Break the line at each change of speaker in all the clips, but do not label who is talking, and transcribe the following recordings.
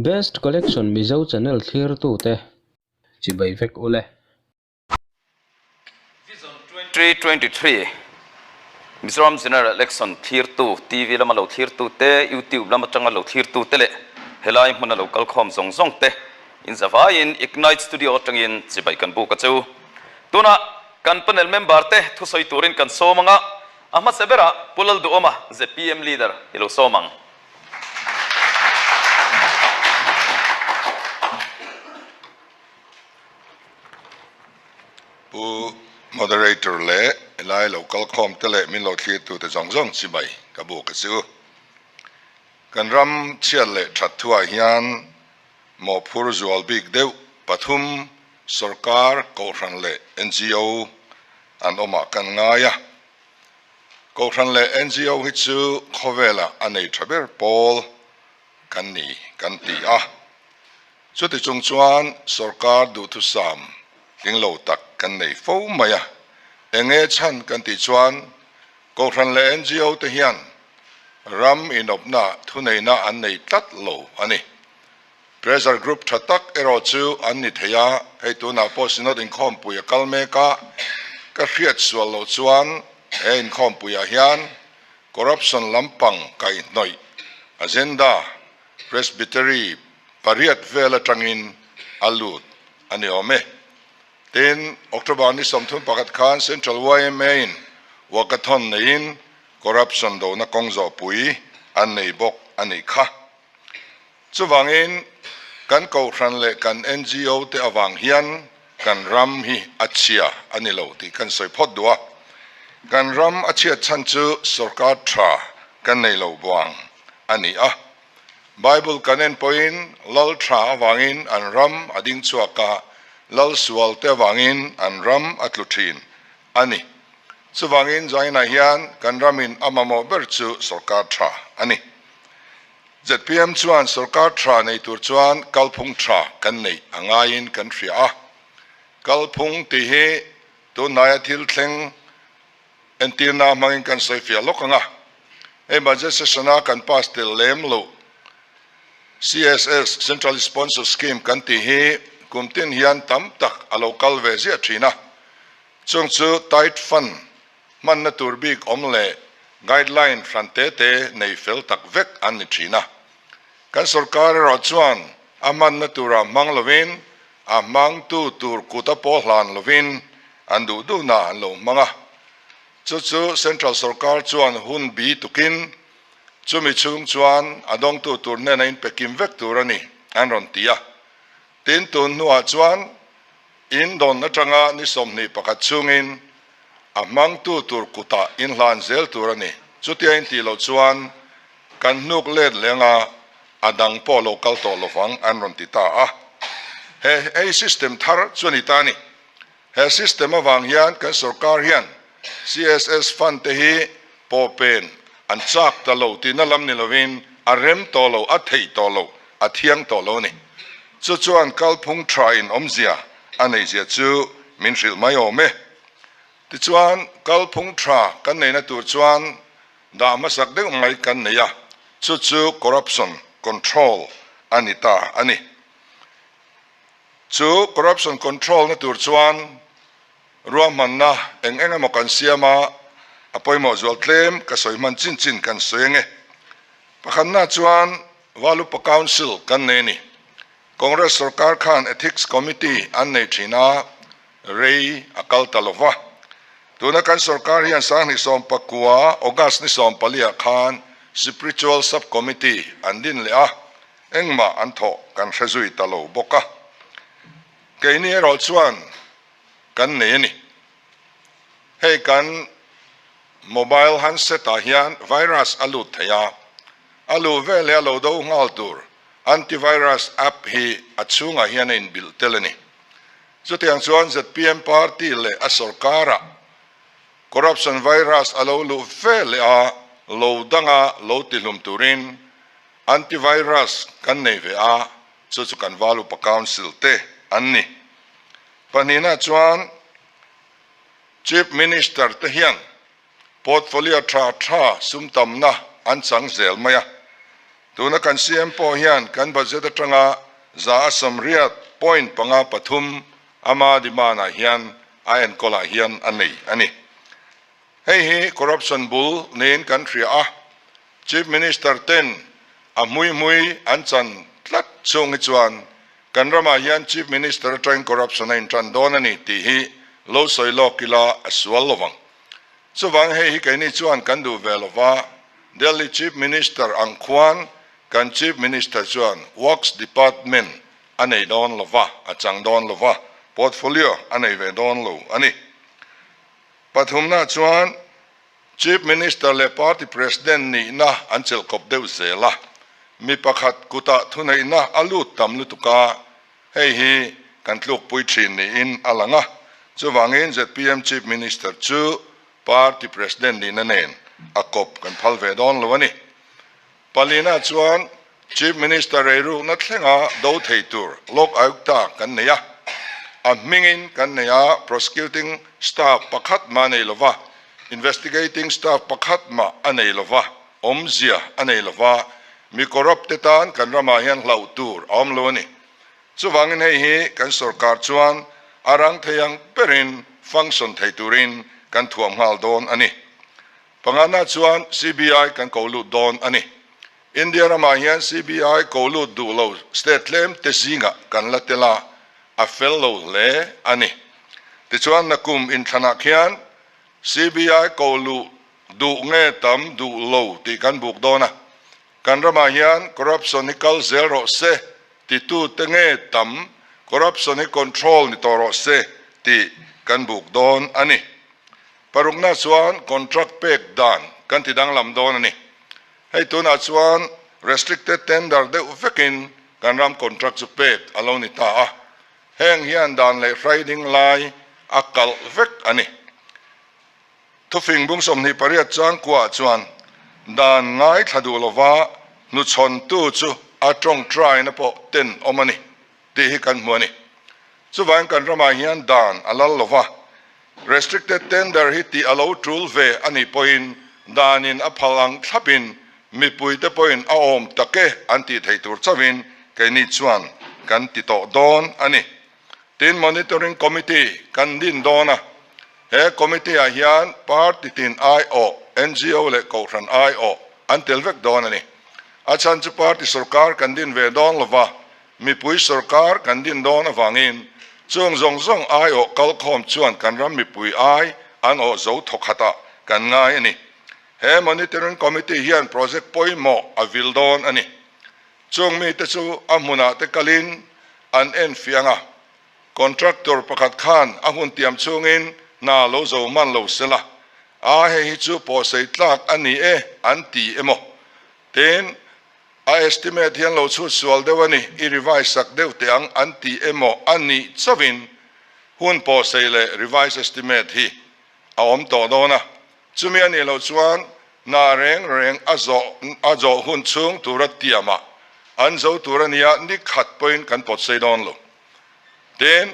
Best Collection Mizo channel thlirtute chibai vek ule.
Vision 2023 Mizoram General Election thlirtu, TV lama lo thlirtu te, YouTube lam atanga lo thlirtu te leh helai hmuna lo kalkhawm zawng zawng te inzavaiin Ignite Studio atangin chibai kan buk a chu. Tunah kan panel member te thusawi turin kan sawm anga a hmasa berah Pu Lalduhawma zpm Leader i lo sawm ang.
Pu Moderator leh helai lo kalkhawm te leh min lo thlirtute zawng zawng chibai ka buk a chu. Kan ram chhiat leh that thuah hian mawhphur zual bik deuh pathum sorkar, kohhran leh NGO an awmah kan ngai a. Kohhran leh NGO hi chu khawvelah a nei tha ber pawl kan ni kan ti a. Chuti chung chuan sorkar duhthusam tling lo tak kan nei fo mai a. Enge chhan kan tih chuan Kohhran leh NGO te hian ram inawpna thuneihna an nei tlat lo a ni. Pressure group tha tak erawh chu an ni thei a, hei tunah pawh Synod inkhawmpui a kal mek a, ka hriat sual loh chuan he inkhawmpuiah hian corruption lampang kaihhnawih agenda Presbytery pariat vel atangin a lut a ni awm e. Tin, October ni 31 khan Central yma in walkathon neiin corruption dona kawng zawhpui an nei bawk a nih kha. Chuvangin, kan kohhran leh kan NGO te avang hian kan ram hi a chhia a ni lo tih kan sawi phawt duh a. Kan ram a chhiat chhan chu sorkar tha kan nei lo buang a ni a. Bible kan en pawhin lal tha avangin an ram a ding chhuak a, lal sual te avangin an ram a tlu thin a ni. Chuvangin zainah hian kan ramin a mamawh ber chu sorkar tha a ni. Zpm chuan sorkar tha nei tur chuan kalphung tha kan neih a ngaiin kan hria a. Kalphung tih hi tunhnaia thil thleng entirna hmangin kan sawi fiah lawk ang a. Hei budget session-a kan pass tel lem loh CSS, Central Sponsor Scheme, kan tih hi kum tin hian tam tak a lo kal ve ziah thin a. Chung chu tight fund hmanna tur bik awm leh guideline hran te te nei fel tak vek an ni thin a. Kan sorkar erawh chuan a hmanna turah hmang lovin a hmangtu tur kut a pawh hlan lovin an duh duhna an lo hmang a. Chu chu Central sorkar chuan hun bi tukin chumi chhung chuan a dawngtu tur hnena inpe kim vek tur a ni an rawn ti a. Tin, tun hnuah chuan In dawn atanga ni 21 chungin a hmangtu tur kutah inhlan zel tur a ni. Chutia intih loh chuan kan hnuk let lenga a dang pawh lo kal tawh lovang an rawn ti ta a. He hei system thar chu a ni ta a ni. He system avang hian kan sorkar hian CSS fund te hi pawhpen an chak ta lo tihna lam ni lovin a rem tawh lo, a theih tawh lo, a thiang tawh lo a ni. Chu chuan kalphung tha in awmzia a neihzia chu min hrilh mai awm e. Tichuan, kalphung tha kan neihna tur chuan dah hmasak deuh mai kan nei a, chu chu corruption control a ni ta a ni. Chu corruption control na tur chuan Ruahmanna eng eng emaw kan siam a, a pawimawh zual tlem ka sawi hman chin chin kan sawi ange. Pakhatna chuan Valupa Council kan nei a ni. Congress sorkar khan Ethics Committee an nei thin a, rei a kal ta lo va. Tuna kan sorkar hian 2019 August ni 14 ah khan Spiritual Sub-Committee an din leh a, engmah an thawh kan hre zui ta lo bawk a. Keini erawh chuan kan nei a ni. Hei kan mobile handset ah hian virus a lut thei a, a luh veleh a lo do nghal tur antivirus app hi a chhungah hian a inbilh tel a ni. Chutiang chuan zpm party leh a sorkarah corruption virus a lo luh veleh a lo danga lo tihlum turin antivirus kan nei ve a, chu chu kan Val Upa Council te an ni. Pahnihna chuan Chief Minister te hian portfolio tha tha sum tamna an chang zel mai a. Tuna kan CM pawh hian kan budget atanga 180.53 ama demand ah hian a enkawl ah hian a nei a ni. Hei hi corruption bul niin kan hria a, Chief Minister ten a hmui hmui an chan tlat chhung hi chuan kan ramah hian Chief Minister atangin corruption a intan dawn a ni tih hi lo sawi lawk ila a sual lovang. Chuvang hei hi keini chuan kan duh ve lova, Delhi Chief Minister ang khuan kan Chief Minister chuan Works Department a nei dawn lova, a chang dawn lova, portfolio a nei ve dawn lo a ni. Pathumna chuan Chief Minister leh Party President nihna an chelh kawp deuh zel a, mi pakhat kutah thuneihna a lut tam lutuk a, hei hi kan tlukpui thin niin a lang a. Chuvangin zpm Chief Minister chu Party President nihna nen a kawp kan phal ve dawn lo a ni. Palina chuan Chief Minister eirukna thlenga do thei tur Lok Ayukta kan nei a, a hmingin kan nei a, prosecuting staff pakhat mah a nei lova, investigating staff pakhat mah a nei lova, awmzia a nei lova, mi corrupt te tan kan ramah hian hlauh tur a awm lo a ni. Chuvangin hei hi kan sorkar chuan a rang thei ang berin function thei turin kan thuam nghal dawn a ni. Pangana chuan CBI kan ko lut dawn a ni. India ramah hian CBI ko lut duh lo state tlem te zingah kan la tel a, a fel lo hle a ni. Tichuan nakum inthlanah khian CBI ko luh duh nge tam duh lo tih kan buk dawn a. Kan ramah hian corruption hi kal zel rawh se titute nge tam, corruption hi control ni tawh rawh se tih kan buk dawn a ni. Parukna chuan contract pek dan kan ti danglam dawn a ni. Hei tunah chuan restricted tender deuh vekin kan ram contract chu pek a lo ni ta a, heng hian dan leh hrai ding lai a kalh vek a ni. Thufing bung 28 changkuaah chuan dan ngaithla duh lova hnuchhawntu chu a tawngtaina pawh ten awm a ni. Tih hi kan hmu a ni. Chuvangin kan ramah hian dan a lal lova, restricted tender hi tih a lo tul ve a nih pawhin danin a phal ang thlapin mipuite pawhin a awm tak e an tih theih tur chauhin keini chuan kan ti tawh dawn a ni. Tin, Monitoring Committee kan din dawn a, he committee-ah hian party tin aiawh, ngo leh kohhran aiawh an tel vek dawn a ni. A chhan chu party sorkar kan din ve dawn lova, Mipui sorkar kan din dawn avangin chung zawng zawng aiawh kalkhawm chuan kan ram mipui ai an awh zo thawkhatah kan ngai a ni. He Monitoring Committee hian project pawimawh a vil dawn a ni. Chung mite chu a hmunah te kalin an en fiang a, contractor pakhat khan a hun tiam chhungin hna lo zo hman lo sela, a hei hi chu pawhsei tlak a ni e an ti emaw? Tin, A estimate hian lo chhut sual deuh a ni, i revise sak deuh teh ang an ti emaw a nih chauhin hun pawhsei leh revise estimate hi a awm tawh dawn a. Chumi a nih loh chuan hna reng reng a zawh a zawh hun chhung tura tiamah an zo tur a nia ni khat pawhin kan pawtsei dawn lo. Tin,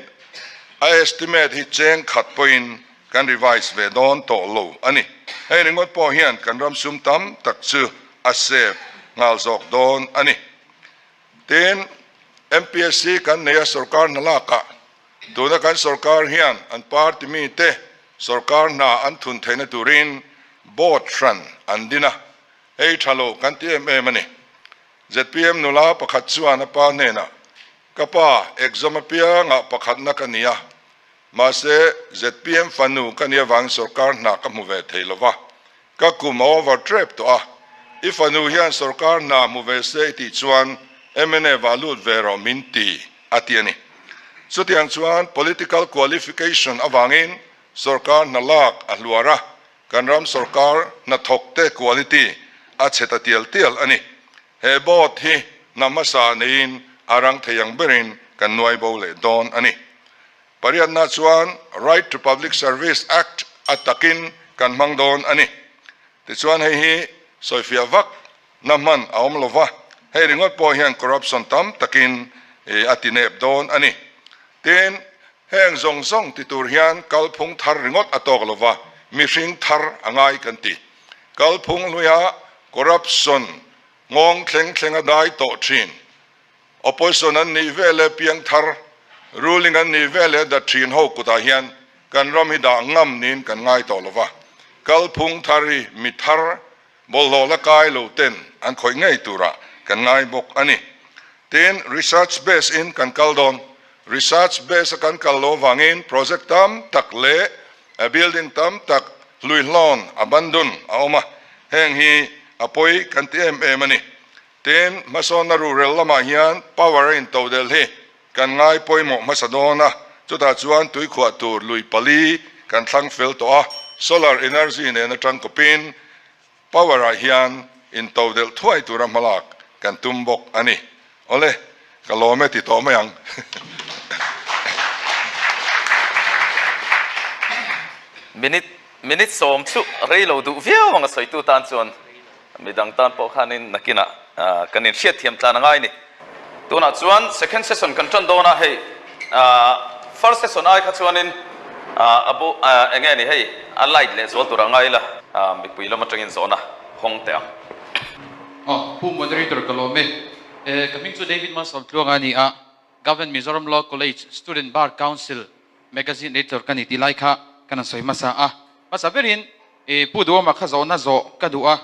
a estimate hi cheng khat pawhin kan revise ve dawn tawh lo a ni. Hei ringawt pawh hian kan ram sum tam tak chu a save nghal zawk dawn a ni. Tin, MPSC kan nei a sorkar hna lakah tuna kan sorkar hian an party mite sorkar hna an thun theihna turin board hran an din a, hei tha lo kan ti em em a ni. Zpm nula pakhat chuan a pa hnenah Ka pa, exam apiangah pakhatna ka ni a, mahse zpm fanu ka nih avangin sorkar hna ka hmu ve thei lo va, ka kum a over trep tawh a, i fanu hian sorkar hna hmu ve se i tih chuan mnf ah lut ve rawh min ti, a ti a ni. Chutiang chuan political qualification avangin sorkar hna lak a hluar a, kan ram sorkar hnathawkte quality a chhe ta tial tial a ni. He board hi hna hmasa neiin a rang thei ang berin kan nuai bo leh dawn a ni. Pariatna chuan Right to Public Service Act a takin kan hmang dawn a ni. Tichuan hei hi sawifiah vak na hman a awm lova, hei ringawt pawh hian corruption tam takin a ti nep dawn a ni. Tin, heng zawng zawng ti tur hian kalphung thar ringawt a tawk lova, mihring thar a ngai kan ti. Kalphung hluia corruption. Nghawng thleng thleng a dai tawh thin. Opposition an nih ve leh piang thar, ruling an nih ve leh dat thin ho kutah hian kan ram hi dah ngam niin kan ngai tawh lo va. Kalphung thar hi mi thar bawlhhlawh la kai lo ten an khawih ngei turah kan ngai bawk a ni. Tin, research base in kan kal dawn. Research base a kan kal lo vangin project tam tak leh building tam tak hluihlawn abandon a awm a, heng hi a pawi kan ti em em a ni. Tin, hmasawnna ruhrel lamah hian power a intodel hi kan ngai pawimawh hmasa dawn a, chutah chuan tuikhuah tur lui pali kan thlang fel tawh a, solar energy nen atang kawpin power ah hian intodelh thuai tura hmalak kan tum bawk a ni. Awle, ka lawm e ti tawh mai ang.
Minute, minute sawm chu rei lo duh viau ang a sawitu tan chuan midang tan pawh khanin nakinah kan inhriatthiam tlan a ngai ni. Tunah chuan second session kan tan dawn a, hei first session ai kha chuanin a bu eng nge ni hei a light leh zual tur a ngai la, mipui lam atangin zawhna hawng teh ang.
Aw, Pu Moderator ka lawm e. Ka hming chu David Malsawmtluanga a ni a, Government Mizoram Law College Student Bar Council Magazine Editor ka ni tih lai kha ka rawn sawi hmasa a. Hmasa berin Pu Duhawma kha zawhna zawh ka duh a.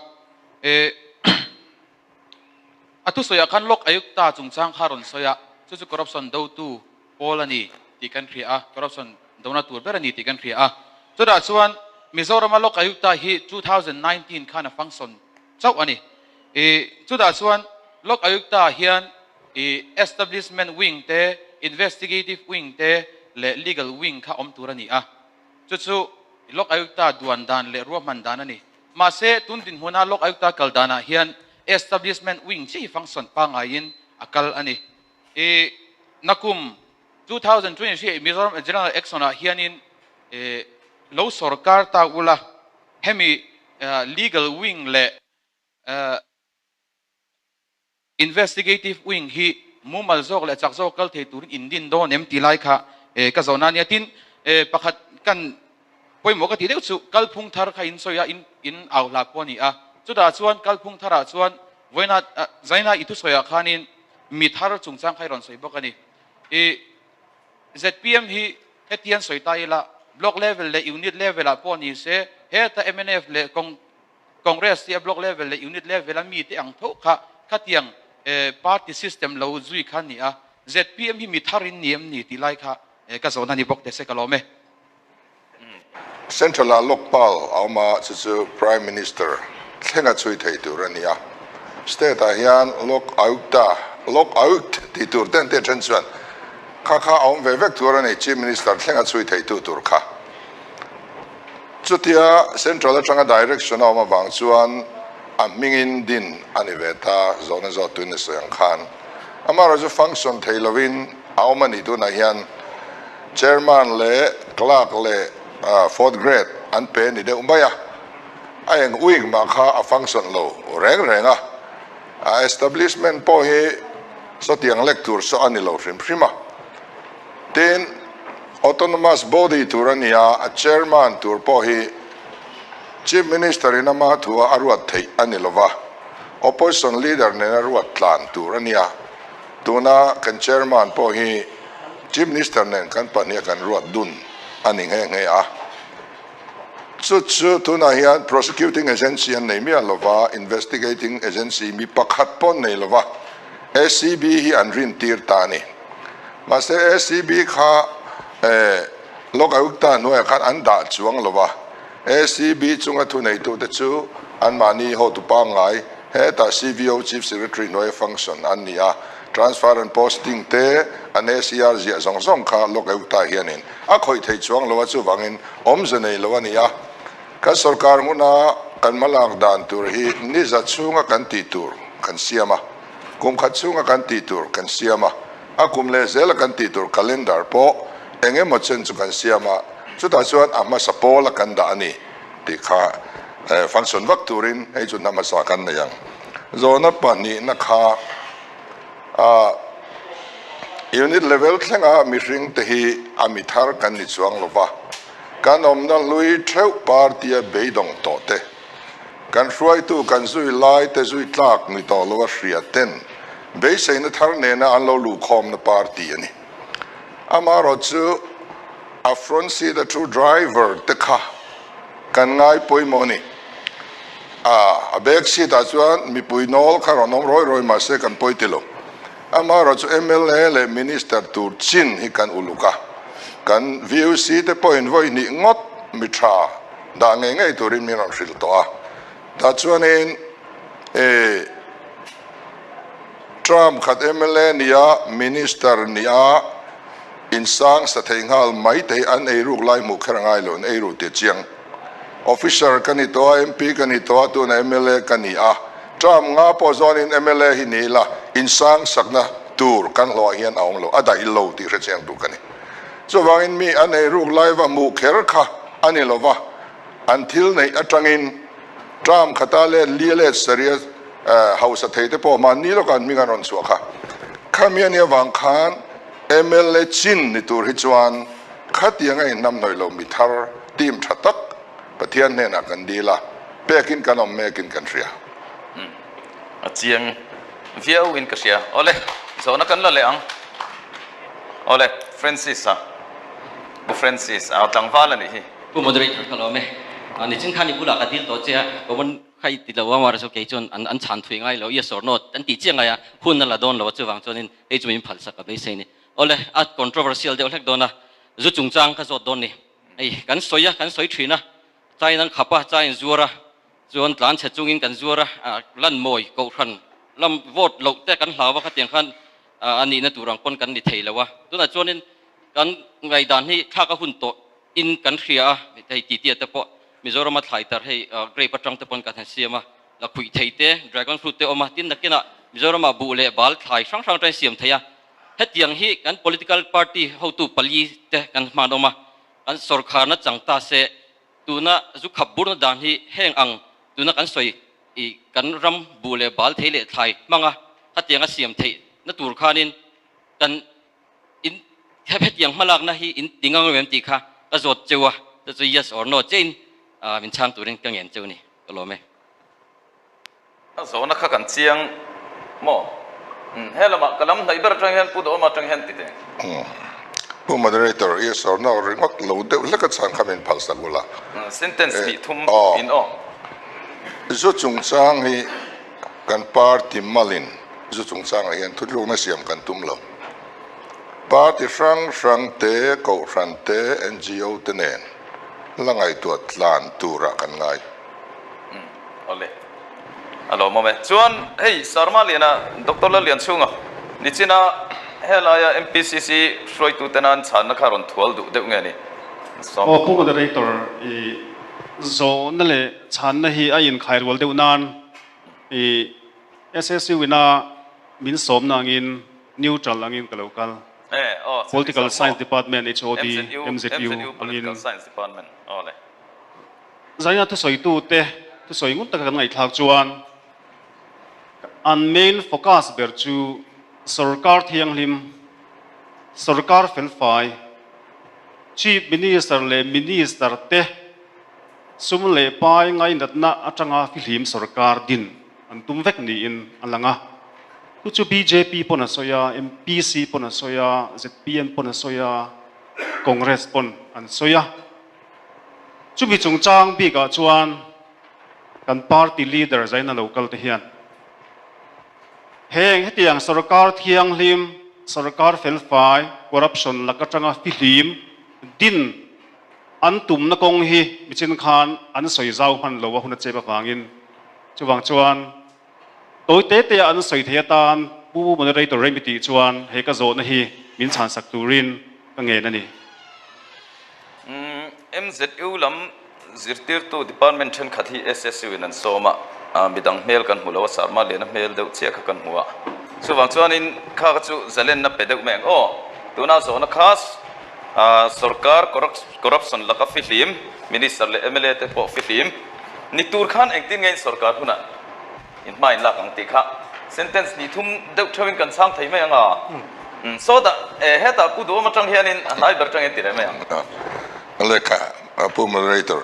A thusawiah khan Lok Ayukta chungchang kha a rawn sawi a, chu chu corruption dotu pawl a ni tih kan hria a, corruption dona tur ber a ni tih kan hria a. Chutah chuan Mizorama Lok Ayukta hi 2019 khan a function chauh a ni. Chutah chuan Lok Ayukta hian Establishment Wing te, Investigative Wing te leh Legal Wing kha awm tur a ni a. Chu chu Lok Ayukta duan dan leh ruahman dan a ni. Mahse, tun dinhmuna Lok Ayukta kal danah hian Establishment Wing chi hi function pangaiin a kal a ni. I nakum 2023 Mizoram General Election ah hianin lo sorkar ta ula hemi Legal Wing leh Investigative Wing hi mumal zawk leh chak zawk kal thei turin in din dawn em tih lai kha ka zawhna a nia. Tin, pakhat kan pawimawh ka tih deuh chu kalphung thar kha in sawi a, in au hla pawh a ni a. Chutah chuan kalphung tharah chuan vawiina Zaina i thusawiah khanin mi thar chungchang kha i rawn sawi bawk a ni. I zpm hi hetiang sawi ta ila block level leh unit level ah pawh ni se heta mnf leh Congress hi a block level leh unit level a mite ang tho kha khatiang party system lo zui kha a ni a, zpm hi mi thar in ni em ni tih lai kha ka zawhna ni bawk teh se ka lawm e.
Central ah Lokpal a awm a, chu chu Prime Minister thlenga chhui thei tur a ni a. State ah hian Lok Ayukta, Lok Ayukt tih tur ten te then chuan kha kha a awm ve vek tur a ni, Chief Minister thlenga chhui thei tu tur kha. Chutia Central atanga direction a awm avang chuan a hmingin din a ni ve ta, zawhna zawh tuin a sawi ang khan. Amaherawhchu function thei lovin a awm a nih tunah hian Chairman leh Clerk leh Fourth Grade an pe a ni deuh mai a, a eng wing mah kha a function lo reng reng a, a establishment pawh hi sawtiang lek tur saw a ni lo hrim hrim a. Tin, Autonomous Body tur a ni a, a Chairman tur pawh hi Chief Minister in ama thua a ruat theih a ni lova, Opposition Leader nena ruat tlan tur a ni a, tuna kan Chairman pawh hi Chief Minister nen kan pahniha kan ruat dun a ni nghe nghe a. Chu chu tunah hian Prosecuting Agency an nei miah lova, Investigating Agency mi pakhat pawh an nei lova, ACB hi an rintir ta a ni. Mahse ACB kha Lok Ayukta hnuaiah khan an dah chuang lo a, ACB chunga thuneitute chu anmahni hotu pangngai hetah CVO Chief Secretary hnuaia function an ni a, transfer and posting te an ACR ziah zawng zawng kha Lok Ayukta hianin a khawih thei chuang lo a, chuvangin awmze nei lo a ni a. Kan sorkar hmuna kan hmalak dan tur hi niza chhunga kan tih tur kan siam a, kum khat chhunga kan tih tur kan siam a, a kum leh zela kan tih tur calendar pawh eng emaw chen chu kan siam a, chutah chuan a hmasa pawla kan dah a ni tih kha function vak turin hei chu hna hmasa kan nei ang. Zawhna pahnihna kha unit level thlenga mihring te hi a mi thar kan ni chuang lo va, kan awmna hlui theuh party a beidawng tawh te. Kan hruaitu kan zui lai te zui tlak ni tawh lo a hria ten beiseina thar nena an lo luhkhawmna party a ni. Amaherawhchu a front seat a thu driver te kha kan ngai pawimawh a ni. A back seat ah chuan mipui nawl kha rawn awm rawi rawi mahse kan pawi ti lo. Amaherawhchu mla leh minister tur chin hi kan uluk a, kan VUC te pawhin vawi hnih ngawt mi tha dah ngei ngei turin min rawn hrilh tawh a. Tah chuanin e term khat mla nia minister nia insang sa thei nghal mai te hi an eiruk lai hmuh kher a ngai lo, an eiru tih a chiang. Officer ka ni tawh a, MP ka ni tawh a, tunah mla ka ni a. Term nga pawh zawnin mla hi ni ila, insang sakna tur kan hlawhah hian a awm lo, a daih lo tih hrechiang tur ka ni. Chuvangin mi an eiruk lai va hmuh kher kha a ni lo va, an thil neih atangin term khata let li let sarih a hausa thei te pawh mahni lawkah an hming an rawn chhuah kha. Khami a nih avang khan mla chin ni tur hi chuan Khatiang a inhnamhnawih lo mi thar team tha tak Pathian hnenah kan dil a, pekin kan awm mekin kan hria.
Umm a chiang viau in ka hria. Awle, zawhna kan la leh ang. Awle, Francis a, Pu Francis a tlangval a nih hi.
Pu Moderator ka lawm e. Nichin khan i bulah ka dil tawh che a, common kha i ti lo a, mahse kei chuan an chhan thui ngai lo, yes or no an tih chiah ngai a, hun a la dawn lo a, chuvang chuanin hei chu min phalsak a beisei a ni. Awle, a controversial deuh hlek dawn a, zu chungchang ka zawt dawn ni. Hei, kan sawi a, kan sawi thin a, chai in an khap a, chai in zuar a, chuan tlan chhe chungin kan zuar a, lan mawi kohhran lam vote loh te kan hlau a, khatiang khan a nihna tur ang pawn kan ni thei lo a. Tunah chuanin kan ngaihdan hi thlak a hun tawh in kan hria a, hei titi te pawh Mizorama thlai tar hei grape atang te pawn kan han siam a, lakhuih thei te, dragon fruit te awm a, tin nakinah Mizorama buh leh bal thlai hrang hrang atangin siam thei a. Hetiang hi kan political party hotu pali te kan hman awm a, kan sawrkharna chang ta se tuna zu khap burna dan hi heng ang tuna kan sawi i kan ram buh leh bal thei leh thlai hmanga khatianga siam theih na tur khanin kan in hetiang hmalakna hi in ti ngang em tih kha ka zawt cheu a, chu chu yes or no chiahin min chhang turin ka ngen cheu a ni, ka lawm e.
A zawhna kha kan chiang maw? Umm, he lamah ka lam hnaih ber atang hian Pu Duhawma atang hian ti teh.
Umm, Pu Moderator, i sawrna ringawt lo deuh hlek a chhan kha min phalsak ula.
Umm, sentence hnih thum in aw.
Zu chungchang hi kan party malin zu chungchangah hian thutlukna siam kan tum lo. Party hrang hrang te, kohhran te, NGO te nen la ngaihtuah tlan turah kan ngai.
Umm awle a lawmawm e. Chuan hei Sarma Liana Doctor Lallianchhunga nichina helaia MPCC hruaitute nan chhanna kha rawn thual duh deuh nge ni? Sawm.
Aw Pu Moderator i zawhna leh chhanna hi a inkhai rual deuh nan i SSU ina min sawmna angin neutral angin ka lo kal. Political Science Department HOD MZU angin. Zaina thusawitute thusawi ngun taka kan ngaihthlak chuan an main focus ber chu sorkar thianghlim, sorkar felfai, Chief Minister leh Minister te sum leh pai ngainatna atanga fihlim sorkar din an tum vek niin a lang a. Chu chu bjp pawn a sawi a, MPC pawn a sawi a, zpm pawn a sawi a, Congress pawn an sawi a. Chumi chungchang bikah chuan kan party leader zaina lo kal te hian heng hetiang sorkar thianghlim, sorkar felfai, corruption lak atanga fihlim din an tumna kawng hi michin khan an sawi zau hman lo a hun a chep avangin chuvang chuan Tawi te te a an sawi thei atan Pu Moderator Remi tih chuan he ka zawhna hi min chhansak turin ka ngen a ni.
MZU lam zirtirtu department thenkhat hi SSU in an sawm a, midang hmel kan hmu lo a, Sarma Liana hmel deuh chiah kha kan hmu a. Chuvang chuanin kha kha chu zalenna pe deuh mai ang aw. Tuna zawhna kha sorkar corruption laka fihlim, Minister leh mla te pawh fihlim ni tur khan engtin nge in sorkar hunah in hma in lak ang tih kha sentence hnih thum deuh theuhin kan chhang thei mai ang a. Sawtah hetah Pu Duhawm atang hianin a hnai ber atangin ti leh mai ang.
Lehkha Pu Moderator.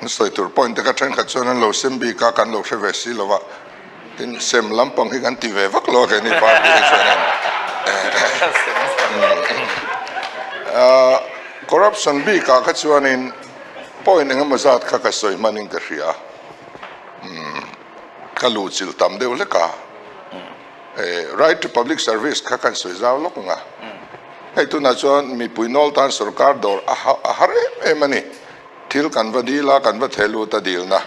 An sawi tur point te kha thenkhat chuan an lo sem bik a, kan lo hre ve si lo va, tin sem lampang hi kan ti ve vak lo a keini party hi chuanin corruption bikah kha chuanin point engemaw zat kha ka sawi hmanin ka hria a, ka luhchilh tam deuh hlek a, right to public service kha kan sawi zau lawk ang a, hei tunah chuan mipui nawl tan sorkar dawr a har em em a ni. Thil kan va dil a, kan va theh lut a dilna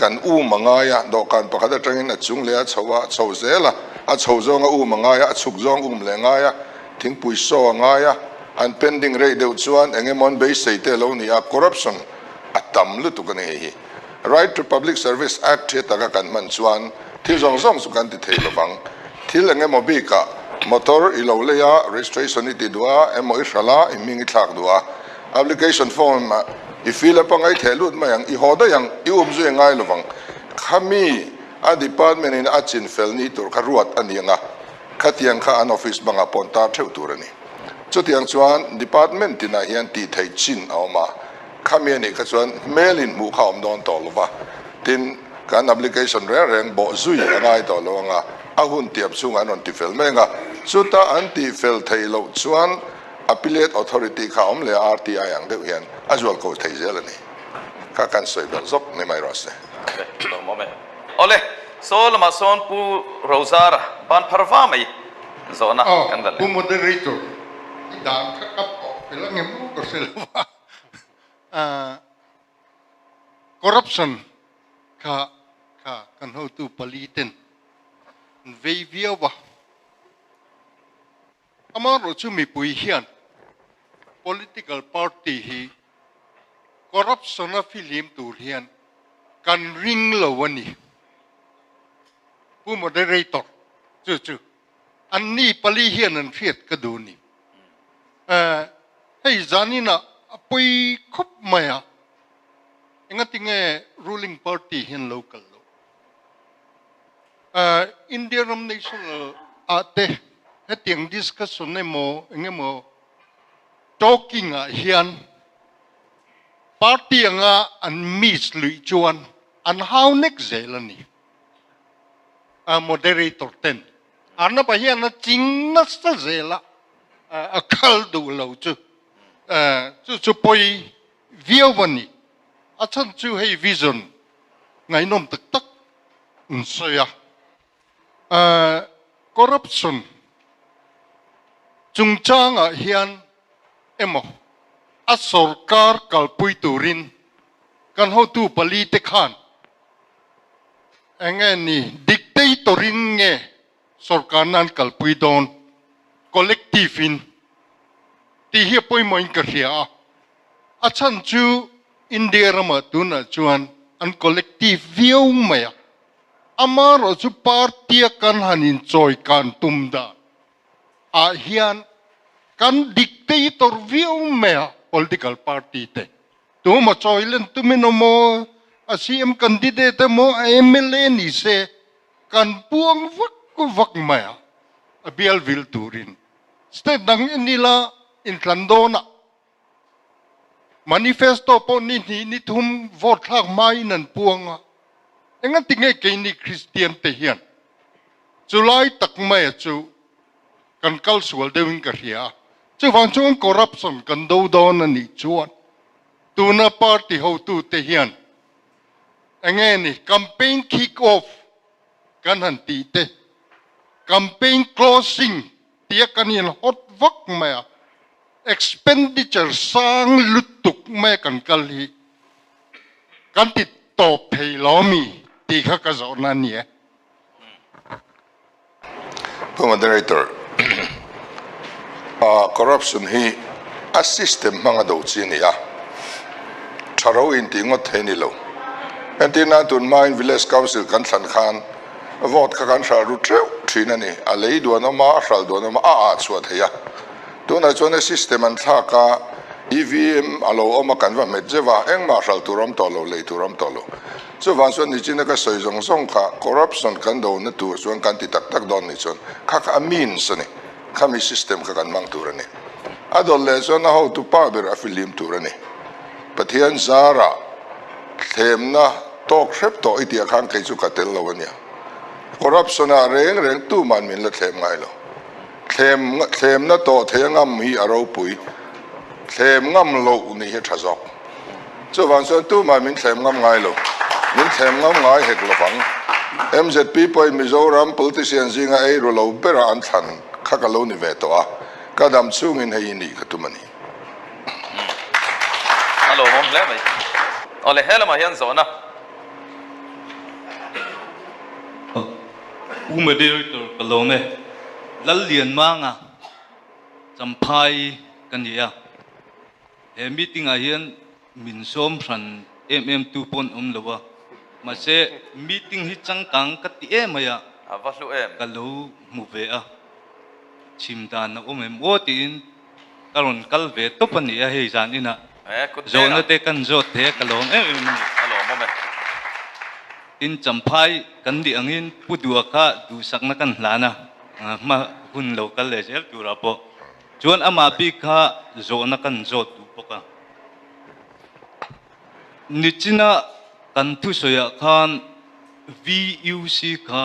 kan um a ngai a, dawhkan pakhat atangin a chung leh a chho a, a chho zel a, a chho zawng a um a ngai a, a chhuk zawng um leh a ngai a, thingpui saw a ngai a, an pending rei deuh chuan eng emaw an beisei te a lo ni a, corruption a tam lutuk a ni hei hi. Right to Public Service Act hi taka kan hman chuan thil zawng zawng chu kan ti thei lovang. Thil eng emaw bikah motor i lo lei a, registration i ti duh a, emaw i hralh a, i hming i thlak duh a, Application form ah i fill up a ngai theh lut mai ang, i haw daih ang, i um zui a ngai lovang. Khami a department in a chin fel ni tur kha ruat a ni ang a, khatiang kha an office bangah pawh an tar theuh tur a ni. Chutiang chuan department tinah hian tih theih chin a awm a, khami a nih kha chuan hmel in hmuh kha a awm dawn tawh lova, tin kan application reng reng bawh zui a ngai tawh lo ang a, a hun tiam chhungah an rawn ti fel mai ang a, chuta an tih fel theih loh chuan Appellate Authority kha awm leh a RTI ang deuh hian a zual ko thei zel a ni. Kha kan sawi belh zawk ni mai rawh se.
Awle, lawm awm e. Awle, saw lamah sawn Pu Rozara ban phar va mai zawhna kan la leh.
Pu Moderator, i dan kha ka pawh fel ang em ka hre lo va. Corruption kha kha kan hotu pali ten an vei viau a. Amaherawhchu mipui hian political party hi corruption a fihlim tur hian kan ring lo a ni. Pu Moderator, chu chu anni pali hian an hriat ka duh ni. Hei zaninah a pawi khawp mai a, engatinge ruling party hian lo kal loh? India ram national ah te hetiang discussion emaw eng emaw talking ah hian party anga an miss luih chuan an hau nek zel a ni. A moderator ten Arnab-a hian a ching nasa zel a, a kal duh lo chu chu chu pawi viau a ni. A chhan chu hei vision ngaihnawm tak tak an sawi a. Corruption chungchangah hian emaw a sorkar kalpui turin kan hotu pali te khan eng nge ni dictator in nge sorkar nan kalpui dawn collective in tih hi a pawimawhin ka hria a. A chhan chu India ramah tunah chuan an collective viau mai a, amaherawh chu party a kan han inchawi kan tum dan ah hian kan dictator viau mai a political party te. Tuma chawi len tumin emaw, a CM candidate emaw, a mla ni se kan puang vak vak mai a, a bial vil turin state dang en ila inthlan dawnah Manifesto pawh ni hnih ni thum vote thlak hmain an puang a, engati nge keini Kristian te hian chulai tak maia chu kan kal sual deuhin ka hria a, chuvang chuan corruption kan do dawn a nih chuan tuna party hotute hian enge ni campaign kick off kan han tih te, campaign closing tia kan in hawt vak mai a, expenditure sang lutuk mai kan kal hi kan ti tawp thei lo mi tih kha ka zawhna a ni e.
Pu Moderator, corruption hi a system hmanga do chi a ni a, tha ro in tih ngawt thei a ni lo. Entir nan tun hmain Village Council kan thlan khan Vote kha kan hralh ru teuh thin a ni. A lei duan awm a, a hralh duan awm a, a ah chhuah thei a. Tunah chuan a system an thlak a, EVM a lo awm a, kan va hmet zeuh a, engmah hralh tur a awm tawh lo, lei tur a awm tawh lo. Chuvang chuan nichina ka sawi zawng zawng kha corruption kan dona tur chuan kan ti tak tak dawn nih chuan kha kha a means a ni. Khami system kha kan hmang tur a ni. A dawt leh chuan a hotu pa ber a fihlim tur a ni. Pathian zarah. Thlemna tawk hrep tawh i tih ah khan kei chu ka tel lo a nia. Corruption ah reng reng tuman min la thlem ngai lo. Thlem thlemna tawh thei a ngam hi a ropui. Thlem ngam loh nih hi a tha zawk. Chuvang chuan tumah min thlem ngam ngai lo. Min thlem ngam ngai hek lo vang. MZP pawhin Mizoram politician zinga ei ru lo bera an thlan kha ka lo ni ve tawh a, ka dam chhungin hei hi nih ka tum a ni.
A lawmawm hle mai. Awle he lamah hian zawhna.
Pu Moderator ka lawm e. Lallianmanga Champhai ka ni a. He meeting ah hian min sawm hran em em tu pawn awm lo a. Mahse meeting hi changkang ka ti em mai a.
A va hlu em.
Ka lo hmu ve a. Chhim dan a awm em aw tiin ka rawn kal ve tawp a ni a hei zan inah. Zawhna te kan zawt thei a ka lawm em em a ni.
A lawmawm e.
Tin Champhai kan nih angin Pu Dua kha duhsakna kan hlan a, hma hun lo kal leh zel turah pawh chuan amah bik kha zawhna kan zawt duh bawk a. Nichina kan thusawiah khan VUC kha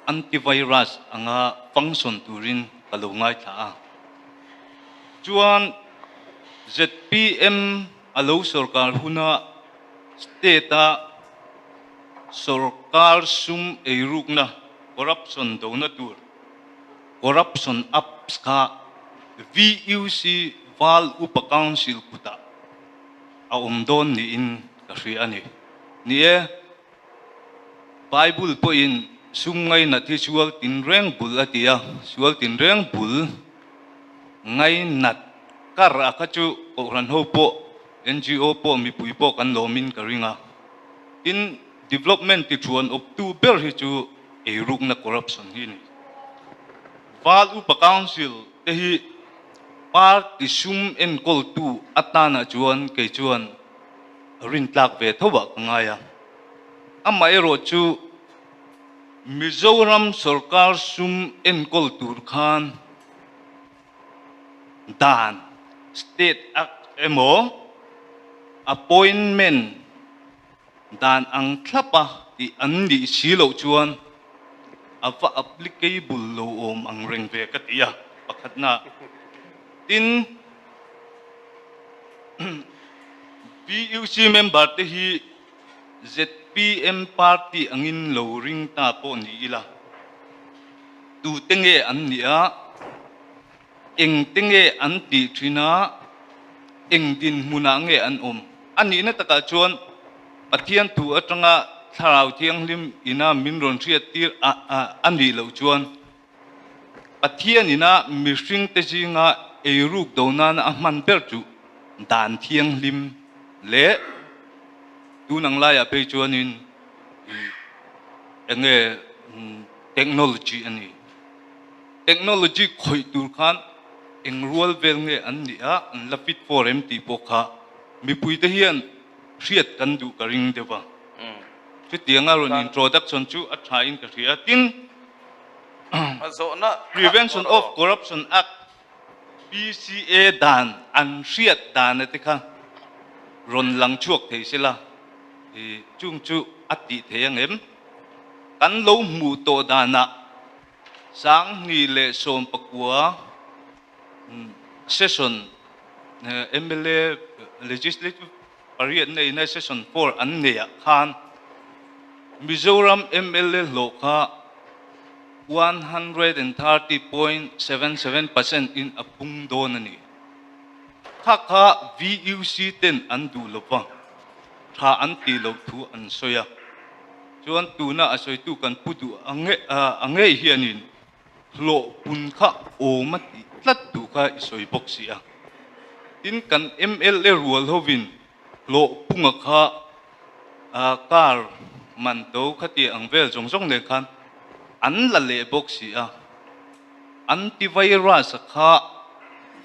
antivirus anga function turin ka lo ngaithla a. Chuan zpm a lo sorkar huna state-a sorkar sum eirukna, corruption, dona tur, corruption apps kha VUC Val Upa Council kutah a awm dawn niin ka hria a ni. Ni e, Bible pawhin sum ngainat hi sual tinreng bul a ti a, sual tinreng bul ngainat kar a kha chu Kohhran ho pawh, NGO pawh, mipui pawh kan lawmin ka ring a. Tin, development ti thuan awptu ber hi chu eirukna corruption hi a ni. Val Upa Council te hi party sum enkawltu atanah chuan kei chuan rintlak ve tho ah ka ngai a. Amaherawh chu Mizoram sorkar sum enkawl tur khan dan, State Act emaw Appointment dan ang thlapa tih an nih si loh chuan a va applicable lo awm ang reng ve ka ti a, pakhatna. Tin, VUC member te hi zpm party angin lo ring ta pawh ni ila, tute nge an nih a, engte nge an tih thin a, eng dinhmunah nge an awm? A nihna takah chuan Pathian thu atanga Thlarau Thianghlim ina min rawn hriattir a nih loh chuan Pathian ina mihringte zinga eiruk do nana a hman ber chu dan thianghlim leh tun ang laiah phei chuanin eng nge technology a ni. Technology khawih tur khan eng rual vel nge an nih a, an la fit for em tih pawh kha mipuite hian hriat kan duh ka ring deuh a. Chutianga rawn introduction chu a thain ka hria. Tin, Prevention of Corruption Act, PCA, dan an hriat dana te kha rawn lang chhuak thei sela, chung chu a tih thei ang em? Kan lo hmuh tawh danah 2019 session mla Legislative pariatna ina session four an neihah khan Mizoram mla hlawh kha 130.77 percent in a pung dawn a ni. Kha kha VUC ten an duh lo va, tha an tih loh thu an sawi a. Chuan tuna a sawitu kan pu duh a ngei hianin hlawh pun kha awm a tih tlat duh kha i sawi bawk si a. Tin, kan mla rual hovin hlawh punga kha car man to khati ang vel zawng zawng nen khan an la leh bawk si a. Antivirus-a kha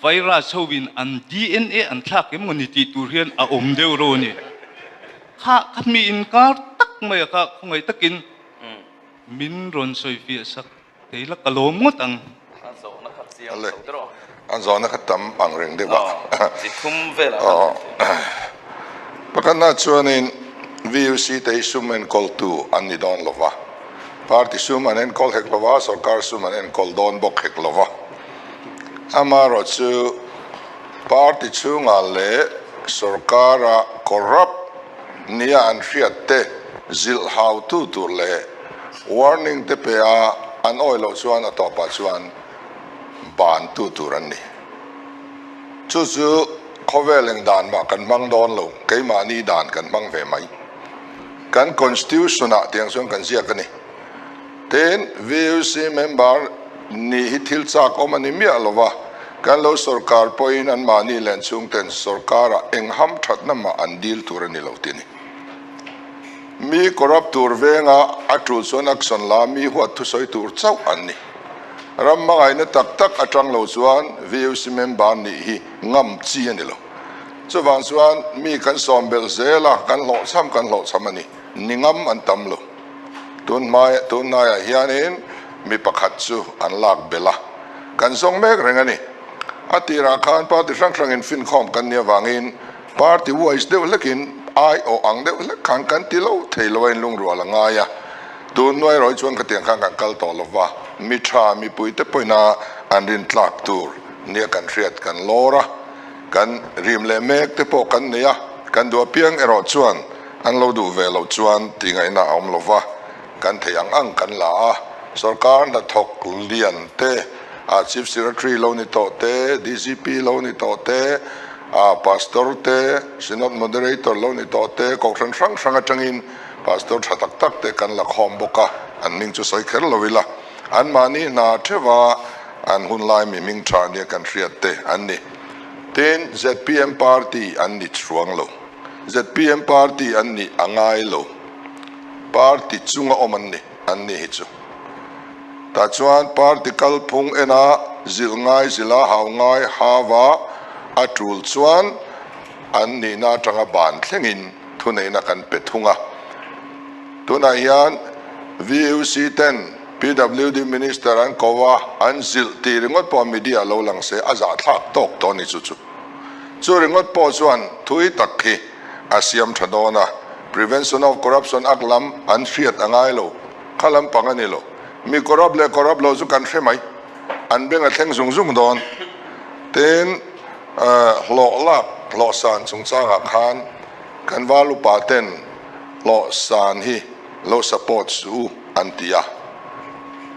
virus hovin an DNA an thlak em mawni tih tur hian a awm deuh ro a ni. Kha kha mi inkar tak mai a kha khawngaih takin Min rawn sawi fiah sak thei la ka lawm ngawt ang.
A zawhna kha chiang lo te rawh.
A zawhna kha tam ang reng deuh a.
Chi thum velah khan kan thei.
Pakhatna chuanin. VUC te hi sum enkawltu an ni dawn lo va, party sum an enkawl hek lo va, sorkar sum an enkawl dawn bawk hek lo va. Amaherawhchu party chhungah leh sorkara corrupt nia an hriat te zilh hautu tur leh warning te pe a an awih loh chuan a tawpah chuan bantu tur an ni. Chu chu khawvel eng dan mah kan hmang dawn lo, keimahni dan kan hmang ve mai. Kan constitution ah tiang chuan kan ziak a ni. Tin, VUC member nih hi thil chak awm a ni miah lo va, kan lo sorkar pawhin anmahni len chhungten sorkarah eng ham thatna mah an dil tur a ni lo ti a ni. Mi corrupt tur venga a tul chuan action la mi huat thusawi tur chauh an ni. Ram hmangaihna tak tak atang lo chuan VUC member nih hi ngam chi a ni lo. Chuvang chuan mi kan sawm belh zel a, kan hlawhchham kan hlawhchham a ni. Ni ngam an tam lo. Tun hmai tun hnaiah hianin mi pakhat chu an lak belh a, kan zawng mek reng a ni. A tirah khan party hrang hrangin finkhawm kan nih avangin party wise deuh hlekin aiawh ang deuh hlek khan kan ti lo thei lo a inlungrual a ngai a. Tun hnuai rawih chuan khatiang khan kan kal tawh lo va, mi tha mipuite pawhin an rintlak tur nia kan hriat kan lawr a, kan rim leh mek te pawh kan nei a, kan duh apiang erawh chuan An lo duh ve loh chuan tih ngaihna a awm lo va, kan theih ang ang kan la a. Sorkar hnathawk lian te, a Chief Secretary lo ni tawh te, DGP lo ni tawh te, a Pastor te, Synod Moderator lo ni tawh te, kohhran hrang hrang atangin Pastor tha tak tak te kan la khawm bawk a, an hming chu sawi kher lo ila, anmahni hna theuha an hunlai mi hming tha nia kan hriat te an ni. Tin, zpm Party an ni chuang lo. Zpm party an nih a ngai lo, party chunga awm an ni, an ni hi chu. Tah chuan party kalphung ena zilh ngai zilha hau ngai hava a tul chuan an nihna atanga ban thlengin thuneihna kan pe thung a. Tunah hian VUC ten PWD Minister an ko a, an zilh tih ringawt pawh media lo lang se a zahthlak tawk tawh a ni chu chu. Chu ringawt pawh chuan thui tak hi a siam tha dawn a, Prevention of Corruption Act lam an hriat a ngai lo, kha lampang a ni lo. Mi corrupt leh corrupt lo chu kan hre mai, an beng a thleng zung zung dawn. Tin, hlawh lak, hlawh san chungchangah khan kan val upa ten hlawh san hi lo support suh u an ti a,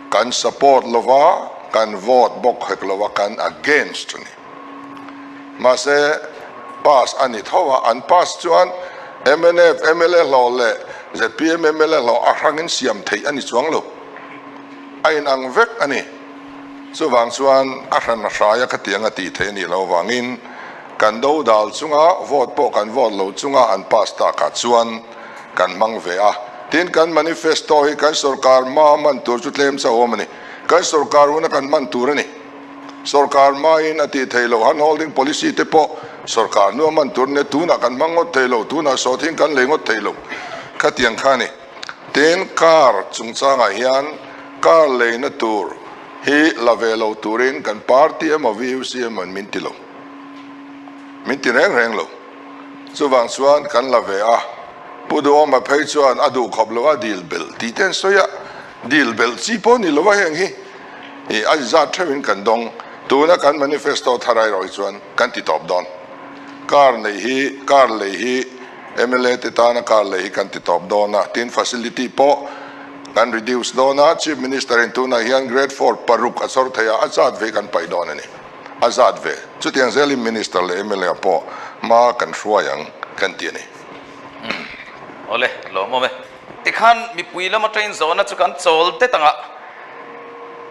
kan support lova, kan vote bawk hek lova, kan against a ni. Mahse, pass a ni tho a, an pass chuan mnf mla hlawh leh zpm mla hlawh a hrangin siam theih a ni chuang lo. A inang vek a ni. Chuvang chuan a hran a hraia khatiang a tih theih a nih loh avangin kan do dal chunga vote pawh kan vote lo chunga an pass takah chuan kan hmang ve a. Tin, kan manifesto hi kan sorkar hma hman tur chu tlem chauh awm a ni. Kan sorkar huna kan hman tur a ni. Sorkar hmain a tih theih loh, handholding policy te pawh sorkar hnu a hman tur nia, tunah kan hmang ngawt thei lo, tunah sawthin kan lei ngawt thei lo khatiang kha a ni. Tin, car chungchangah hian car leina tur hi la ve lo turin kan party emaw VUC emaw in min ti lo, min ti reng reng lo. Chuvang chuan kan la ve a, Pu Duhawma phei chuan a duh khawp lo a dil belh tih te an sawi a, dil belh chi pawh ni lo a heng hi. I a zat theuhin kan dawng. Tuna kan manifesto thar erawh hi chuan kan ti tawp dawn. Car neih hi, car lei hi mla te tana car lei hi kan ti tawp dawn a, tin facility pawh kan reduce dawn a, Chief Minister in tunah hian grade four paruk a chawr thei a, a zat ve kan paih dawn a ni. A zat ve. Chutiang zelin Minister leh mla pawh hma kan hruai ang kan ti a ni.
Awle, lawmawm e. Tikhan mipui lam atangin zawhna chu kan chawl det ang a,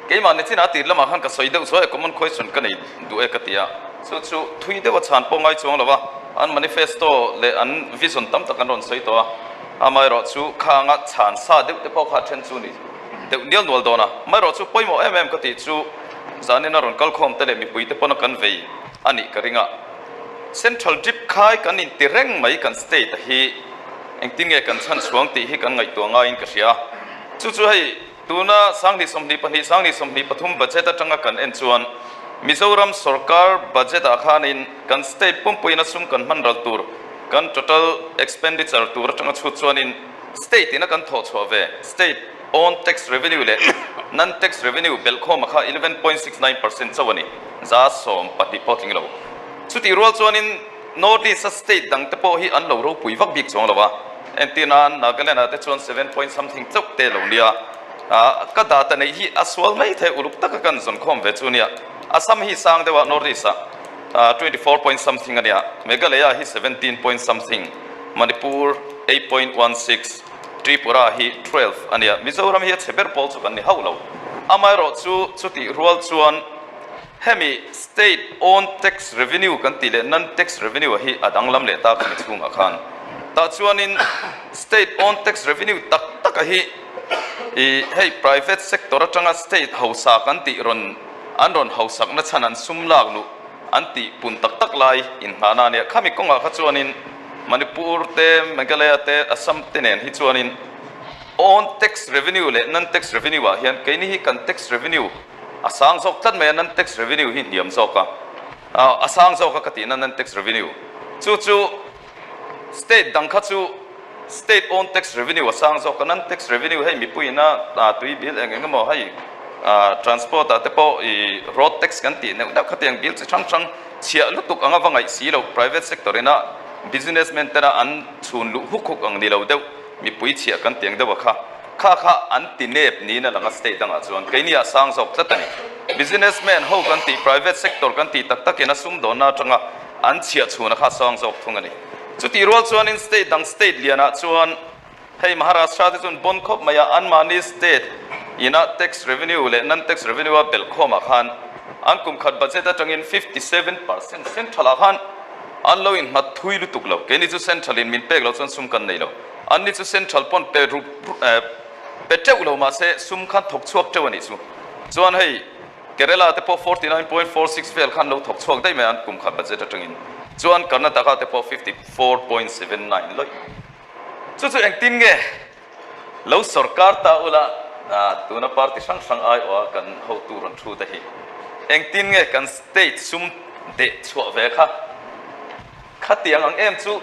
keimah ni chinah a tir lamah khan ka sawi deuh zuai a, common question ka nei duh e ka ti a, chu chu thui deuh a chhan pawh ngai chuang lo va, an manifesto leh an vision tam tak an rawn sawi tawh a, amaherawh chu khanga chhan sa deuh te pawh kha a then chu ni deuh nial nual dawn a, amaherawh chu pawimawh em em ka tih chu zanin a rawn kal khawm te leh mipui te pawna kan vei a nih ka ring a, Central drip khai kan inti reng mai kan state a hi. Engtin nge kan chhan chhuang tih hi kan ngaihtuah ngaiin ka hria. Chu chu hei tuna 2022, 2023 budget atanga kan en chuan Mizoram sorkar budget ah khanin kan state pumpuiin a sum kan hman ral tur. Kan total expenditure tur atanga chhut chuanin state ina kan thawh chhuah ve state own tax revenue leh non tax revenue belhkhawma kha 11.69% chauh a ni, 12% pawh tling lo. Chutih rual chuanin North East a state dang te pawh hi an lo ropui vak bik chuang lo a, entir nan Nagaland ah te chuan seven point something chauh te lo nia. Ka data neih hi a sual mai thei uluk taka kan zawnkhawm ve chu nia. Assam hi sang deuh a North East ah 24 point something a nia, Meghalaya hi 17 point something, Manipur 8.16, Tripura hi 12 a nia. Mizoram hi a chhe ber pawl chu kan ni hauh lo. Amaherawhchu chutih rual chuan hemi state own tax revenue kan tih leh non tax revenue hi a danglam leh ta khami chhungah khan. Tah chuanin state own tax revenue tak taka hi ih hei private sector atanga state hausa kan tih rawn an rawn hausakna chhan an sum lak luh an tih pun tak tak lai inhnahna a nia. Khami kawngah kha chuanin Manipur te, Meghalaya te, Assam te nen hi chuanin own tax revenue leh non tax revenue ah hian keini hi kan tax revenue a sang zawk tlat mai a, non tax revenue hi hniam zawk a, a sang zawk a ka tihna non tax revenue chu chu State dang kha chu state own tax revenue a sang zawk a, non tax revenue hei mipuiin a tui bill eng eng emaw hei transport ah te pawh ih road tax kan tih neuh neuh khatiang bill chi hrang hrang chhiah lutuk anga va ngaih si lo private sector ina business man tena an chhun luh huk huk ang ni lo deuh mipui chhiah kan tiang deuh a kha kha kha an ti nep niin a lang a state dangah chuan keini ah sang zawk tlat a ni. Business man ho kan tih private sector kan tih tak takin a sumdawnna atanga An chhiah chhuna kha sawng zawk thung a ni. Chutih rual chuanin state dang state lianah chuan hei Maharashtra te chuan bon khawp mai a, anmahni state ina tax revenue leh non tax revenue a belh khawmah khan an kum khat budget atangin 57% central ah khan an lo innghat thui lutuk lo. Keini chu central in min pek loh chuan sum kan nei lo. Anni chu central pawn pe rup pe teuh lo mahse sum khan thawk chhuak teuh a nih chu. Chuan hei. Kerala te pawh 49.46 vel khan lo thawk chhuak daih mai a, an kum khat budget atangin. Chuan Karnataka te pawh 54.79 lawih. Chu chu engtin nge lo sorkar ta ula, tuna party hrang hrang aiawha kan hotu rawn thu te hi engtin nge kan state sum deh chhuah ve kha? Khatiang ang em chu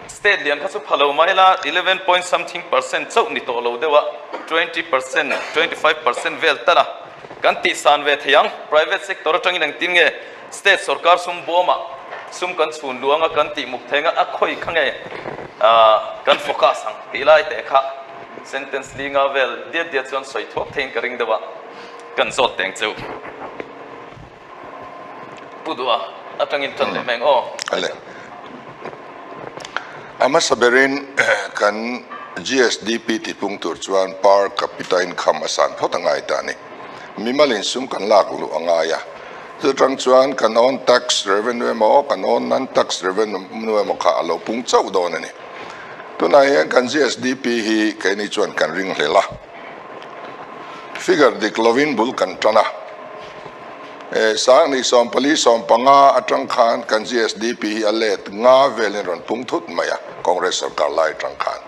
state lian kha chu pha lo mai la, eleven point something percent chauh ni tawh lo deuh a, 20%, 25% vel tal a kan tih san ve thei ang. Private sector atangin engtin nge state sorkar sum bawmah sum kan chhun luang a, kan tih muk thei ang a, a khawi kha nge kan focus ang tih lai teh kha sentence linga vel diat diat chuan sawi thuak theiin ka ring deuh a, kan zawt teng cheu. Pu Duha atangin tan leh mai ang aw.
Ale. A hmasa berin kan GSDP tihpung tur chuan per capita income a san phawt a ngai ta a ni. Mimal insum kan lak luh a ngai a. Chutang chuan kan own tax revenue emaw kan own non tax revenue emaw kha a lo pung chauh dawn a ni. Tunah hian kan GSDP hi keini chuan kan ring hlel a. Figure dik lovin bul kan tan a. Sangni 14 15 atang khan kan GSDP hi a let nga velin rawn pung thut mai a, Congress sarkar lai atang khan.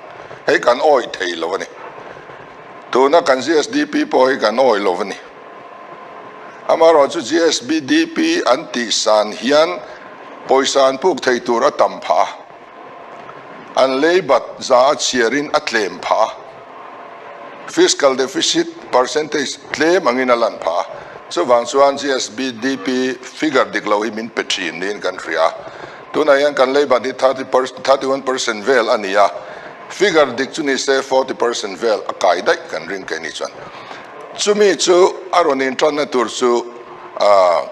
Hei kan awih thei lo a ni. Tuna kan GSDP pawh hi kan awih lo a ni. Amaherawhchu GSBDP an tih san hian pawisa an puk thei tur a tam phah a. An lei bat za a chhiarin a tlem phah a, fiscal deficit percentage tlem angin a lan phah a, chuvang chuan GSBDP figure dik lo hi min pe thin niin kan hria a. Tunah hian kan lei bat hi 31% vel a ni a, figure dik chu ni se 40% vel a kai daih kan ring keini chuan. Chumi chu a rawn intanna tur chu aah.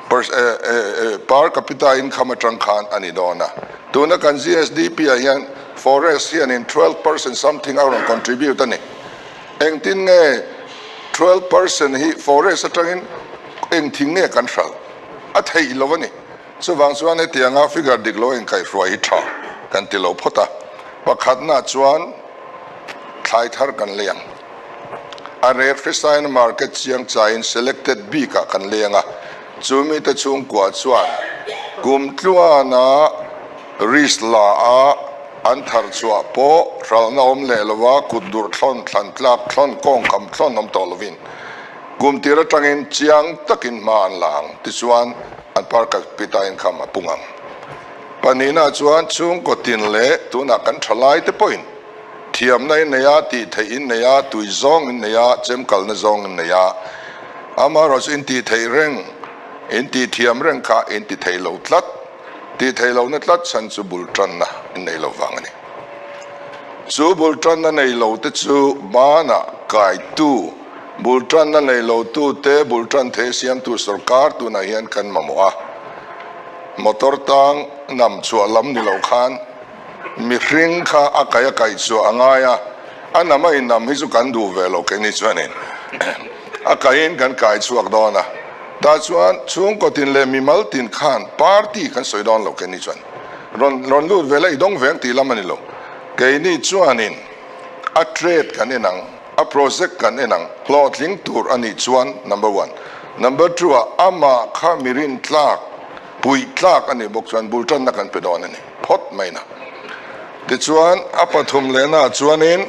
Per capita income atang khan a ni dawn a. Tuna kan GSDP ah hian forest hianin 12% something a rawn contribute a ni. Engtin nge 12% hi forest atangin engthing nge kan hralh a theih lo a ni. Chuvang chuan hetianga figure dik lo inkaihhruai hi tha kan ti lo phawt a. Pakhatna chuan thlai thar kan lei ang. A rek hrisaina market chiang chaiin selected bikah kan leng a, chu mite chhungkua chuan kum tluana risk la a an thar chhuah pawh hralhna awm leh lova kut dur thlawn thlan tlak thlawn kawng kham thlawn awm tawh lovin kum tir atangin chiang takin hma an la ang tichuan an per capita income a pung ang. Pahnihna chuan chhungkaw tin leh tunah kan thalai te pawhin thiamna in nei a, tih theih in nei a, tui zawng in nei a, chemkalna zawng in nei a, amaherawhchu in tih theih reng, in tih thiam reng kha in ti thei lo tlat. Tih theih lohna tlat chhan chu bul tanna in nei lo vang a ni. Chu bul tanna nei lo te chu banah kaitu, bul tanna nei lo tu te bul tan thei siamtu sorkar tunah hian kan mamawh a. Motor tang nam chhuah lam ni lo khan mihring kha a kaih a kaih chhuah a ngai a, a nam a innam hi chu kan duh ve lo keini chuanin a kaihin kan kai chhuak dawn a. Tah chuan chhungkaw tin leh mimal tin khan party kan sawi dawn lo keini chuan rawn rawn lut ve la i dawng veng tih lam a ni lo. Keini chuanin a trade kan en ang, a project kan en ang, hlawhtling tur a nih chuan number one. Number two ah amah kha mi rintlak, puih tlak a nih bawk chuan bul tanna kan pe dawn a ni phawt mai na. Tichuan a pathum lehna ah chuanin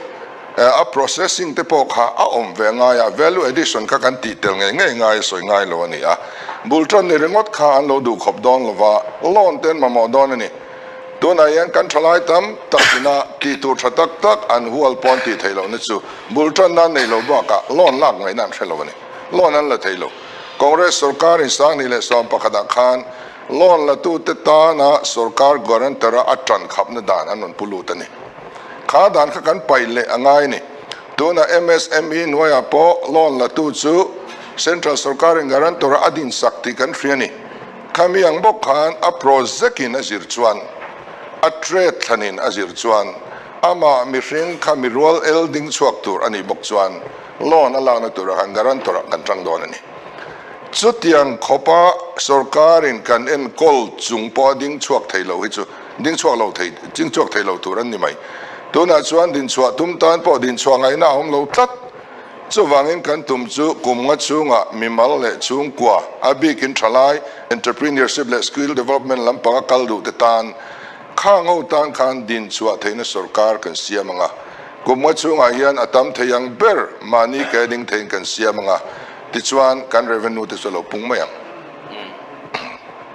a processing te pawh kha a awm ve ngai a, value addition kha kan tih tel ngei ngei ngai a sawi ngai lo a ni a. Bul tan ni ringawt kha an lo duh khawp dawn lo va, loan te an mamawh dawn a ni. Tunah hian kan thalai tam tak ina tih tur tha tak tak an hual pawn tih theih lohna chu bul tan nan nei lo bakah loan lak ngaihna an hre lo a ni. Loan an la thei lo. Congress sorkarin 2011 ah khan Loan latute tana sorkar guarantor-a a tan khapna dan an rawn pu lut a ni. Kha dan kha kan paih leh a ngai a ni. Tuna MSME hnuaiah pawh loan latu chu Central sorkarin guarantor-a a dinsak tih kan hria a ni. Khami ang bawk khan a project-in a zir chuan, a trade thlanin a zir chuan, amah mihring kha mi rual el ding chhuak tur a nih bawk chuan loan a lakna turah khan guarantor-ah kan tang dawn a ni. Chutiang khawpa sorkarin kan enkawl chung pawha ding chhuak thei lo hi chu ding chhuak lo thei, ding chhuak thei lo tur an ni mai. Tunah chuan dinchhuah tum tan pawh dinchhuah ngaihna a awm lo tlat. Chuvangin kan tum chu kum nga chhungah mimal leh chhungkua, a bikin thalai, entrepreneurship leh skill development lampanga kal duh te tan, Kha ngo tan khan din chhuah theihna sorkar kan siam ang a, kum nga chhungah hian a tam thei ang ber mahni ke ding theiin kan siam ang a, tichuan kan revenue te chu a lo pung mai ang.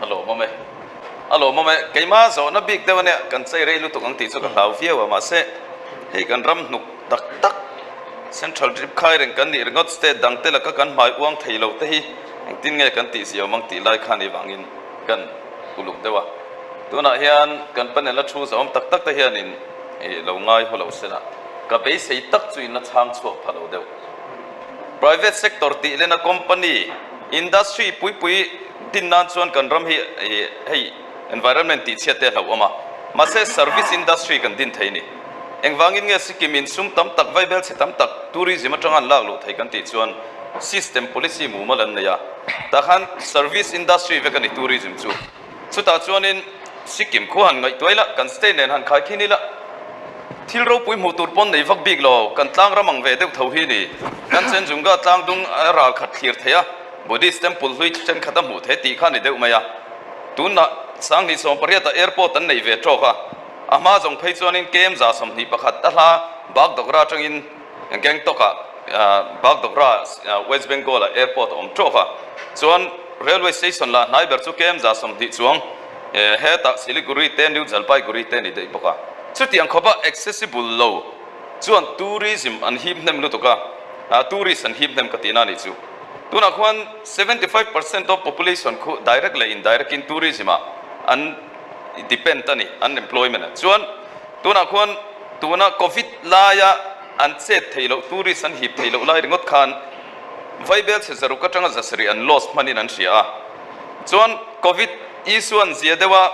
A lawmawm e. A lawmawm e. Keimah zawhna bik deuh ania, kan chei rei lutuk ang tih chu ka hlau viau a, mahse hei kan ram hnuk tak tak Central drip khai reng kan nih ringawt state dang te laka kan hmai uang thei lo te hi engtin nge kan tih ziaawm ang tih lai khan i vangin kan uluk deuh a. Tunah hian kan panel a thu zahawm tak tak te hianin i lo ngai haw lo se la, ka beisei tak chu in la chhang chhuak pha lo deuh. Private sector tih lena company, industry pui pui din nan chuan kan ram hi hei environment tih chhiat te a hlauhawm a, mahse service industry kan din thei a ni. Engvangin nge Sikkim in sum tam tak, vaibel chhe tam tak tourism atanga an lak luh thei kan tih chuan system policy mumal an nei a, tah khan service industry vek a ni tourism chu. Chutah chuanin Sikkim khu han ngaihtuah ila, kan state nen han khai khin ila, thil ropui hmuh tur pawn nei vak bik lo, kan tlang ram ang ve deuh tho hi ni. Kan Chenjunga tlang dung a ral khat thlir thei a, Buddhist temple hlui thenkhat a hmuh thei tih kha ni deuh mai a. Tunah 2018 ah airport an nei ve tawk a, a hma zawng phei chuanin KM 21 a hla Bagdogra atangin Gangtok ah Bagdogra West Bengal ah airport a awm tawk a, chuan railway station lah hnai ber chu KM 20 chuang hetah Siliguri te New Jalpaiguri te a ni daih bawk a. Chutiang khawpa accessible lo chuan tourism an hip hnem lutuk a, tourist an hip hnem ka tihna a nih chu. Tunah khuan 75% of population khu direct leh indirect in tourism ah an depend a ni, an employment ah chuan. Tunah khuan tuna Covid laia an chet theih loh, tourist an hip theih loh lai ringawt khan Vaibel chhe zaruk atanga zasarih an loss hmanin an hria a. Chuan Covid issue an zia deuh a,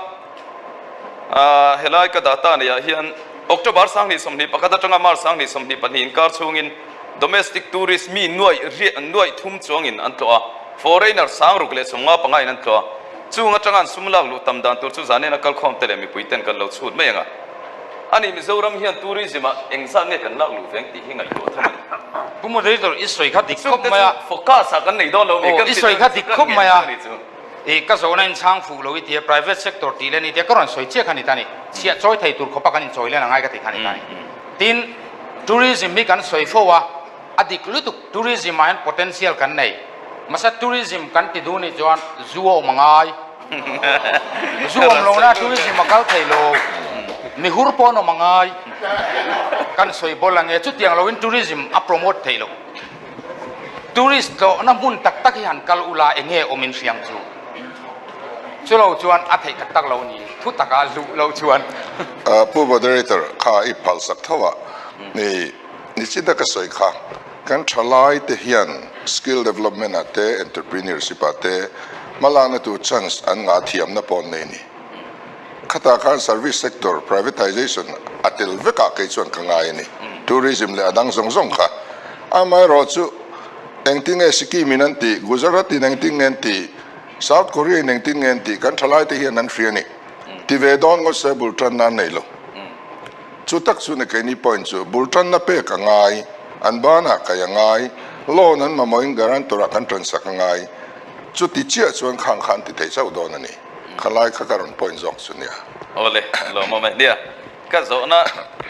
helai ka data neihah hian October 2021 atanga March 2022 inkar chhungin domestic tourist mi nuaih riah nuaih thum chuangin an tlawh a, foreigner 655 in an tlawh a. Chung atanga an sum lak luh tam dan tur chu zanin a kalkhawm te leh mipui ten kan lo chhut mai ang a. Ani Mizoram hian tourism ah engzat nge kan lak luh veng tih hi ngaihtuah tham a ni.
Pu Moderator, i sawi kha dik khawp mai a.
Chungte chu focus ah kan nei dawn lo mi kan
ti dawn kha dik khawp mai a. I ka zawhna in chhang fuh lo i tia private sector tih leh ni tia ka rawn sawi chiah kha ni ta ni. Chhiah chawi thei tur khawpa kan inchawi len a ngai ka ti kha ni ta ni. Tin, tourism hi kan sawi fo a. A dik lutuk, tourism ah hian potential kan nei. Mahse tourism kan ti duh nih chuan zu a awm a ngai.
Zu awm lo na tourism a kal thei lo. Mihur pawh an awm a ngai. Kan sawi bawl ange chutiang loin tourism a promote thei lo. Tourist tlawhna hmun tak tak hi han kal ula enge awm in hriang chu. Chulo chuan a theih tak tak lo ni thu taka luh loh chuan.
Pu Moderator kha i phalsak tho a ni nichina ka sawi kha kan thalai te hian skill development ah te entrepreneurship ah te hmalakna tur chance an ngah thiamna pawh an nei ni. Khatah khan service sector privatization a tel vekah kei chuan ka ngai a ni. Tourism leh a dang zawng zawng kha. Amaherawhchu engtin nge Sikkim in an tih, Gujarat in engtin nge an tih, South Korea in engtin nge an tih kan thalai te hian an hria a ni. Ti ve dawn ngawt se bul tanna an nei lo. Chu tak chu ni keini point chu bul tanna pek a ngai, an banah kai a ngai, loan an mamawhin guarantor ah kan tansak a ngai. Chuti chiah chuan khang kha an ti thei chauh dawn a ni. Khalai kha ka rawn point zawk chu nia.
Awle, lawmawm e. Nia, ka zawhna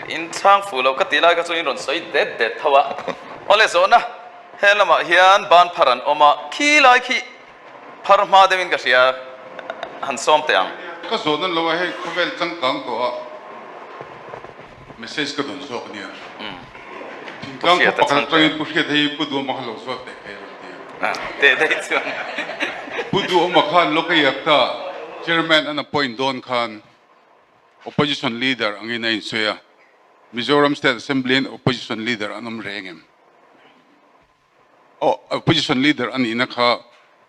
in chhang fuh loh ka tih lai kha chu in rawn sawi det det tho a. Awle, zawhna he lamah hian ban phar an awm a, khi lai khi phar hma deuhin ka hria, han sawm teh ang.
Ka zawhna lo a hei khawvel changkang tawh a message ka dawn zawk ania. Thingtlang khaw pakhat atangin Pu Hriat hei Pu Duhawma kha lo zawt teh khai a rawn ti
a. Teh daih chuan.
Pu Duhawma khan Lokayakta Chairman an appoint dawn khan Opposition Leader angin a insawi a, Mizoram State Assembly in Opposition Leader an awm reng em? Aw, Opposition Leader a nihna kha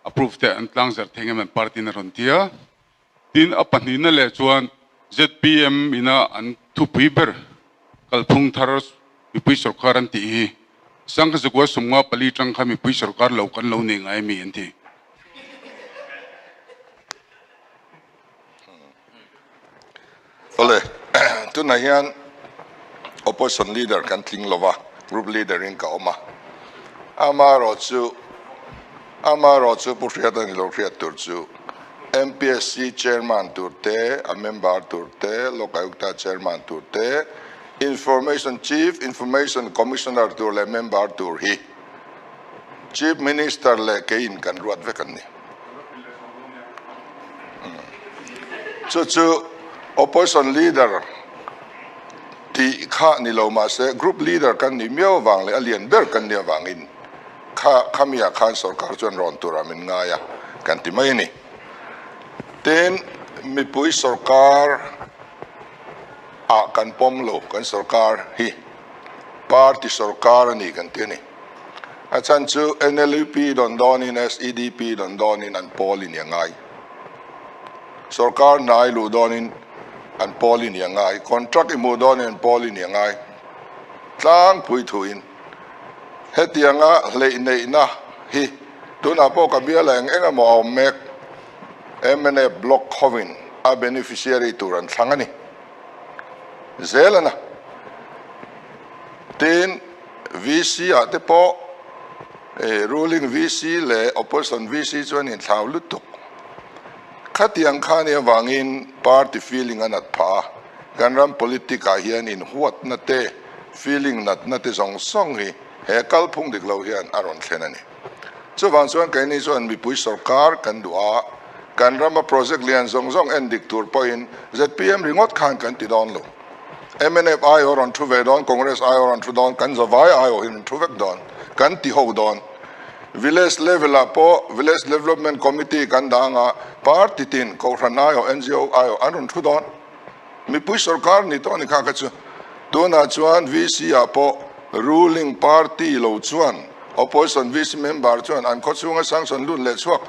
approve teh an tlangzarh thei ngem an party in a rawn ti a. Tin, a pahnihna leh chuan zpm ina an thupui ber kalphung thar mipui sorkar an tih hi Sangkazakua 54 tang kha mipui sorkar lo kan lo nei ngai mi an ti.
Awle, tunah hian opposition leader kan tling lo va, group leader in ka awm a. Amaherawhchu, amaherawhchu Pu Hriat a ni lo hriat tur chu MPSC chairman tur te, a member tur te, Lok Ayukta chairman tur te, Information Chief Information Commissioner tur leh member tur hi Chief Minister leh keiin kan ruat vek an ni. Chu chu Opposition Leader tih kha ni lo mahse Group Leader kan nih miau avang leh a lian ber kan nih avangin kha khamiah khan sorkar chuan rawn turah min ngai a kan ti mai a ni. Tin, mipui sorkar ah kan pawm lo, kan sorkar hi party sorkar a ni kan ti a ni. A chhan chu NLUP dawn dawnin SEDP dawn dawnin an pawl i ni a ngai. Sorkar hnai luh dawnin an pawl i ni a ngai. Contract i hmuh dawnin an pawl i ni a ngai. Tlangpui thuin hetianga hleih neihna hi tunah pawh ka bial eng eng emaw a awm mek. Mnf block hovin a beneficiary tur an thlang a ni. Zel a na. Tin, VC ah te pawh ruling VC leh opposition VC chu an inthlau lutuk. Khatiang kha nih avangin party feeling a nat phah a, kan ram politic ah hian inhuatna te, feeling natna te zawng zawng hi he kalphung dik lo hian a rawn thlen a ni. Chuvang chuan keini chuan mipui sorkar kan duh a, kan rama project lian zawng zawng en dik tur pawhin zpm ringawt khan kan ti dawn lo. Mnf aiawh rawn thu ve dawn, Congress aiawh rawn thu dawn, kan zavai aiawh hi rawn thu vek dawn, kan ti ho dawn. Village level ah pawh Village Development Committee kan dah anga party tin, Kohhran aiawh, ngo aiawh an rawn thu dawn. Mipui sorkar ni tawh a ni kha kha chu. Tunah chuan VC ah pawh ruling party lo chuan opposition VC member chuan an khawchhunga sanction lut leh chhuak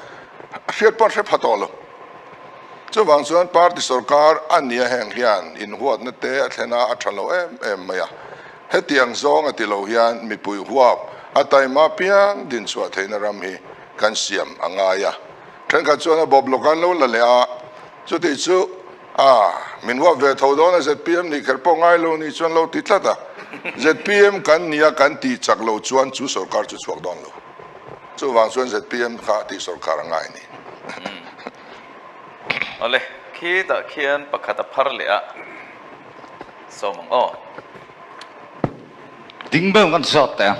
hriat pawh an hre pha tawh lo. Chuvang chuan party sorkar a nia heng hian inhuatna te a thlen a, a tha lo em em mai a. Hetiang zawng a ti lo hian mipui huap a taima piang dinchhuah theihna ram hi kan siam a ngai a. Thenkhat chuan a bawp lawk an lo la leh a, chuti chu a min huap ve tho dawn a zpm nih kher pawh ngai lo ni chuan lo ti tlat a. Zpm kan nia kan tih chak lo chuan chu sorkar chu chhuak dawn lo. Chuvang chuan zpm kha tih sorkar a ngai ni.
Awle, khitah khian pakhat a phar leh a, sawm ang aw.
Ding ber kan zawt teh a,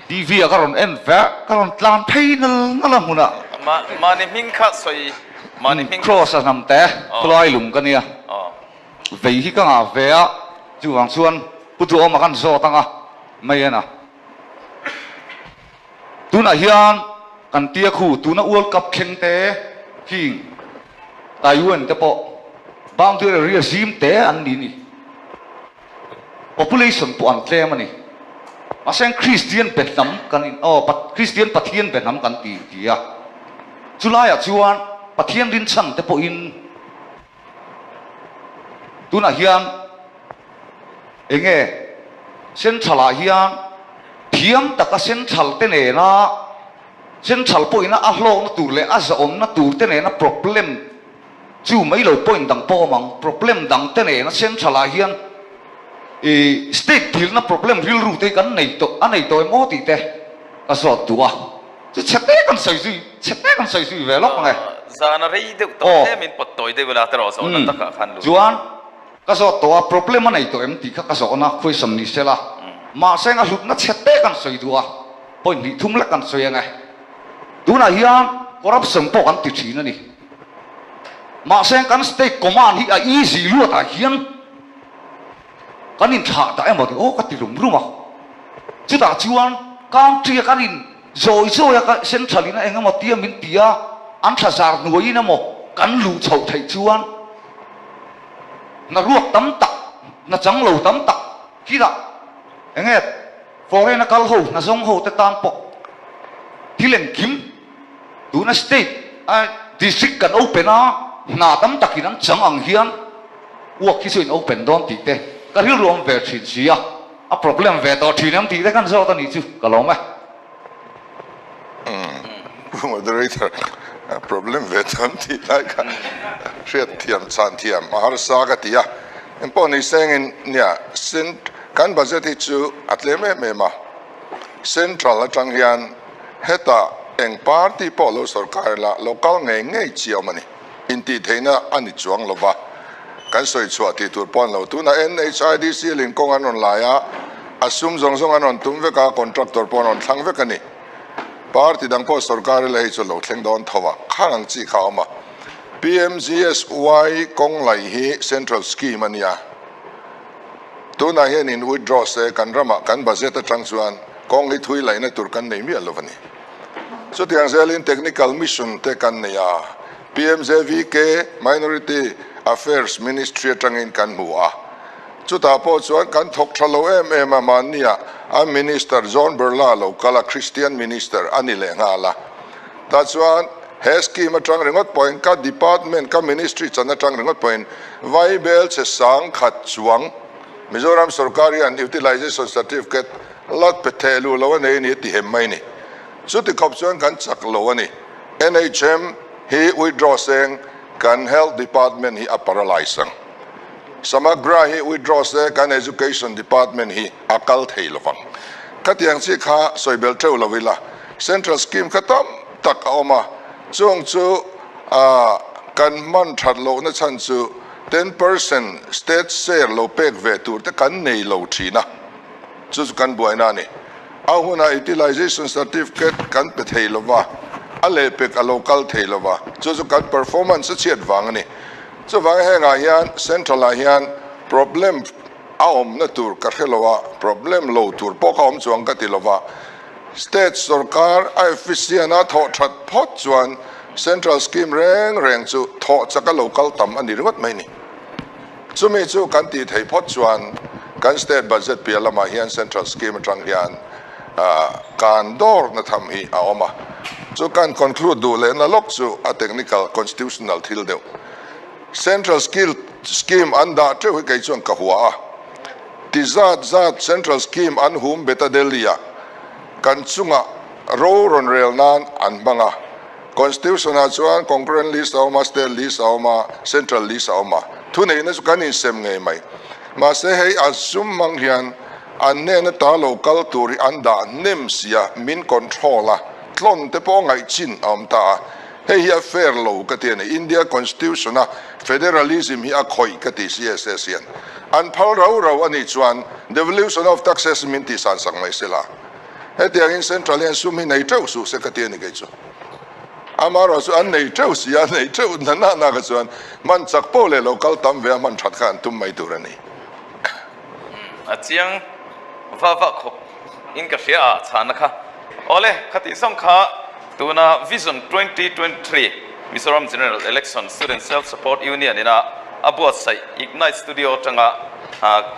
TV ah ka rawn en ve a, ka rawn tlan phei nal nal a hmunah.
Mahni hming kha sawi. Mahni hming.
Kraws a hnam te khawlai lung ka nia. Vei hi ka ngah ve a, chuvang chuan Pu Duhawma kan zawt ang a, mai en a. Tunah hian kan tia khu tuna World Cup thleng te khing Taiwan te pawh boundary area zim te an ni ni. Population pawh an tlem a ni. Mahse Kristian be hnam kan in aw Kristian Pathian be hnam kan ti ti a. Chulaiah chuan Pathian rinchhan te pawhin Tunah hian eng nge Central ah hian thiam taka Central te nena Central pawhin a hlawkna tur leh a zahawmna tur te nena problem chu mai lo point dang pawh awm ang, problem dang te nena Central ah hian ih state dilna problem rilru te hi kan nei tawh a nei tawh em aw tih te ka zawt duh a. Chu chhe te kan sawi zui, chhe te kan sawi zui ve lawk ang e.
Zan a rei deuh tawh hle min pawt tawi deuh ila tiraw zawhna takah khan lut.
Chuan ka zawt tawh a, problem a nei tawh em tih kha ka zawhna khuaisam ni sela. Mahse a hlutna chhe te kan sawi duh a, point hnih thum lek kan sawi ang e. Tunah hian corruption pawh kan ti thin a ni. Mahse kan state command hi a easy luatah hian Kan inthlah dah emaw tih aw ka ti rum rum a, chutah chuan country a kan in zawi zawi a ka central in a eng emaw tia min ti a, an thla zar hnuaiin emaw kan luh chhoh theih chuan hna ruak tam tak, hna chang lo tam tak khilah eng nge foreign a kal ho hna zawng ho te tan pawh thil engkim tuna state a district kan open a hna tam takin an chang ang hian Uak hi chu in open dawn tih te ka rilru awm ve thin si a, a problem ve tawh thin em tih te kan zawt a nih chu ka lawm e.
Pu Moderator, problem ve tawh em tih lai kha hriat thiam chhan thiam a harsa ka ti a, engpawh ni sengin nia kan budget hi chu a tlem em em a, central atang hian hetah eng party pawh lo sorkar ila lo kal ngei ngei chi a awm a ni. Intihtheihna a ni chuang lo va, kan sawi chhuah tih tur pawh an lo. Tunah NHIDC lin kawng an rawn lai a, a sum zawng zawng an rawn tum vek a, contractor pawh an rawn thlang vek a ni. Party dang pawh sorkar ila hei chu lo thleng dawn tho a, khang ang chi kha a awm a. PMGSY kawng laih hi central scheme a nia. Tunah hian in withdraw se kan ramah kan budget atang chuan kawng hi thui laihna tur kan nei miah lo a ni. Chutiang zelin Technical Mission te kan nei a, PMJVK, Minority Affairs Ministry atangin kan hmu a. Chutah pawh chuan kan thawk tha lo em em a, mahnia a Minister John Birla lo kal a, Christian Minister a ni leh nghal a. Tah chuan he scheme atang ringawt pawhin ka department, ka ministry chan atang ringawt pawhin Vaibel che sangkhat chuang Mizoram sorkar hian Utilization Certificate La pe theh luh lo a nei a ni a ti hem mai a ni. Chuti khawp chuan kan chak lo a ni. NHM hi withdraw seng kan Health Department hi a paralyse ang. Samagra hi withdraw se kan Education Department hi a kal thei lo vang. Khatiang chi kha sawi bel theuh lo ila. Central scheme kha tam tak a awm a, chung chu kan hman that lohna chhan chu 10% state share lo pek ve tur te kan nei lo thin a. Chu chu kan buaina a ni. A hunah utilization certificate kan pe thei lo va, a lehpek a lo kal thei lo va, chu chu kan performance a chhiat vang a ni. Chuvangin hengah hian central ah hian problem a awmna tur ka hre lo a, problem lo tur pawh ka awm chuang ka ti lo va. State sorkar a efficient a thawh that phawt chuan central scheme reng reng chu thawh chak a lo kal tam a ni ringawt mai a ni. Chumi chu kan tih theih phawt chuan kan state budget piah lamah hian central scheme atang hian kan dawrna tham hi a awm a. Chu kan conclude duh lehna lawk chu a technical constitutional thil deuh. Central scheme an dah teuh hi kei chuan ka hua a. Ti zat zat central scheme an hum bet a Delhi ah kan chungah ro rawn rel nan an hmang a. Constitution ah chuan concurrent list a awm a, state list a awm a, central list a awm a. Thuneihna chu kan insem ngei mai. Mahse hei a zum hmang hian an hnen ata lo kal tur hi an dah hnem si a, min control a, tlawn te pawh ngaih chin a awm ta a. Hei hi a fair lo ka ti a ni. India constitution a federalism hi a khawih ka ti CSS hian. An phal rau rau a nih chuan devolution of taxes min tihsan sak mai sela. Hetiangin Central hian sum hi nei teuh suh se ka ti a ni kei chu. Amaherawh chu an nei teuh si a, an nei teuh na na na kha chuan hman chak poh leh lo kal tam ve a hman that kha an tum mai tur a ni.
A chiang va va khawp in ka hria a chhana kha. Awle, khatih zawng kha tuna Vision 2023 Mizoram General Election Student Self Support Union ina a buatsaih Ignite Studio atanga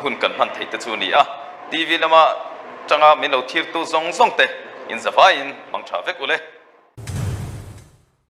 hun kan hman theih te chu a ni a. TV lama tanga min lo thirtu zawng zawng te in zavaiin hmang tha vek ule.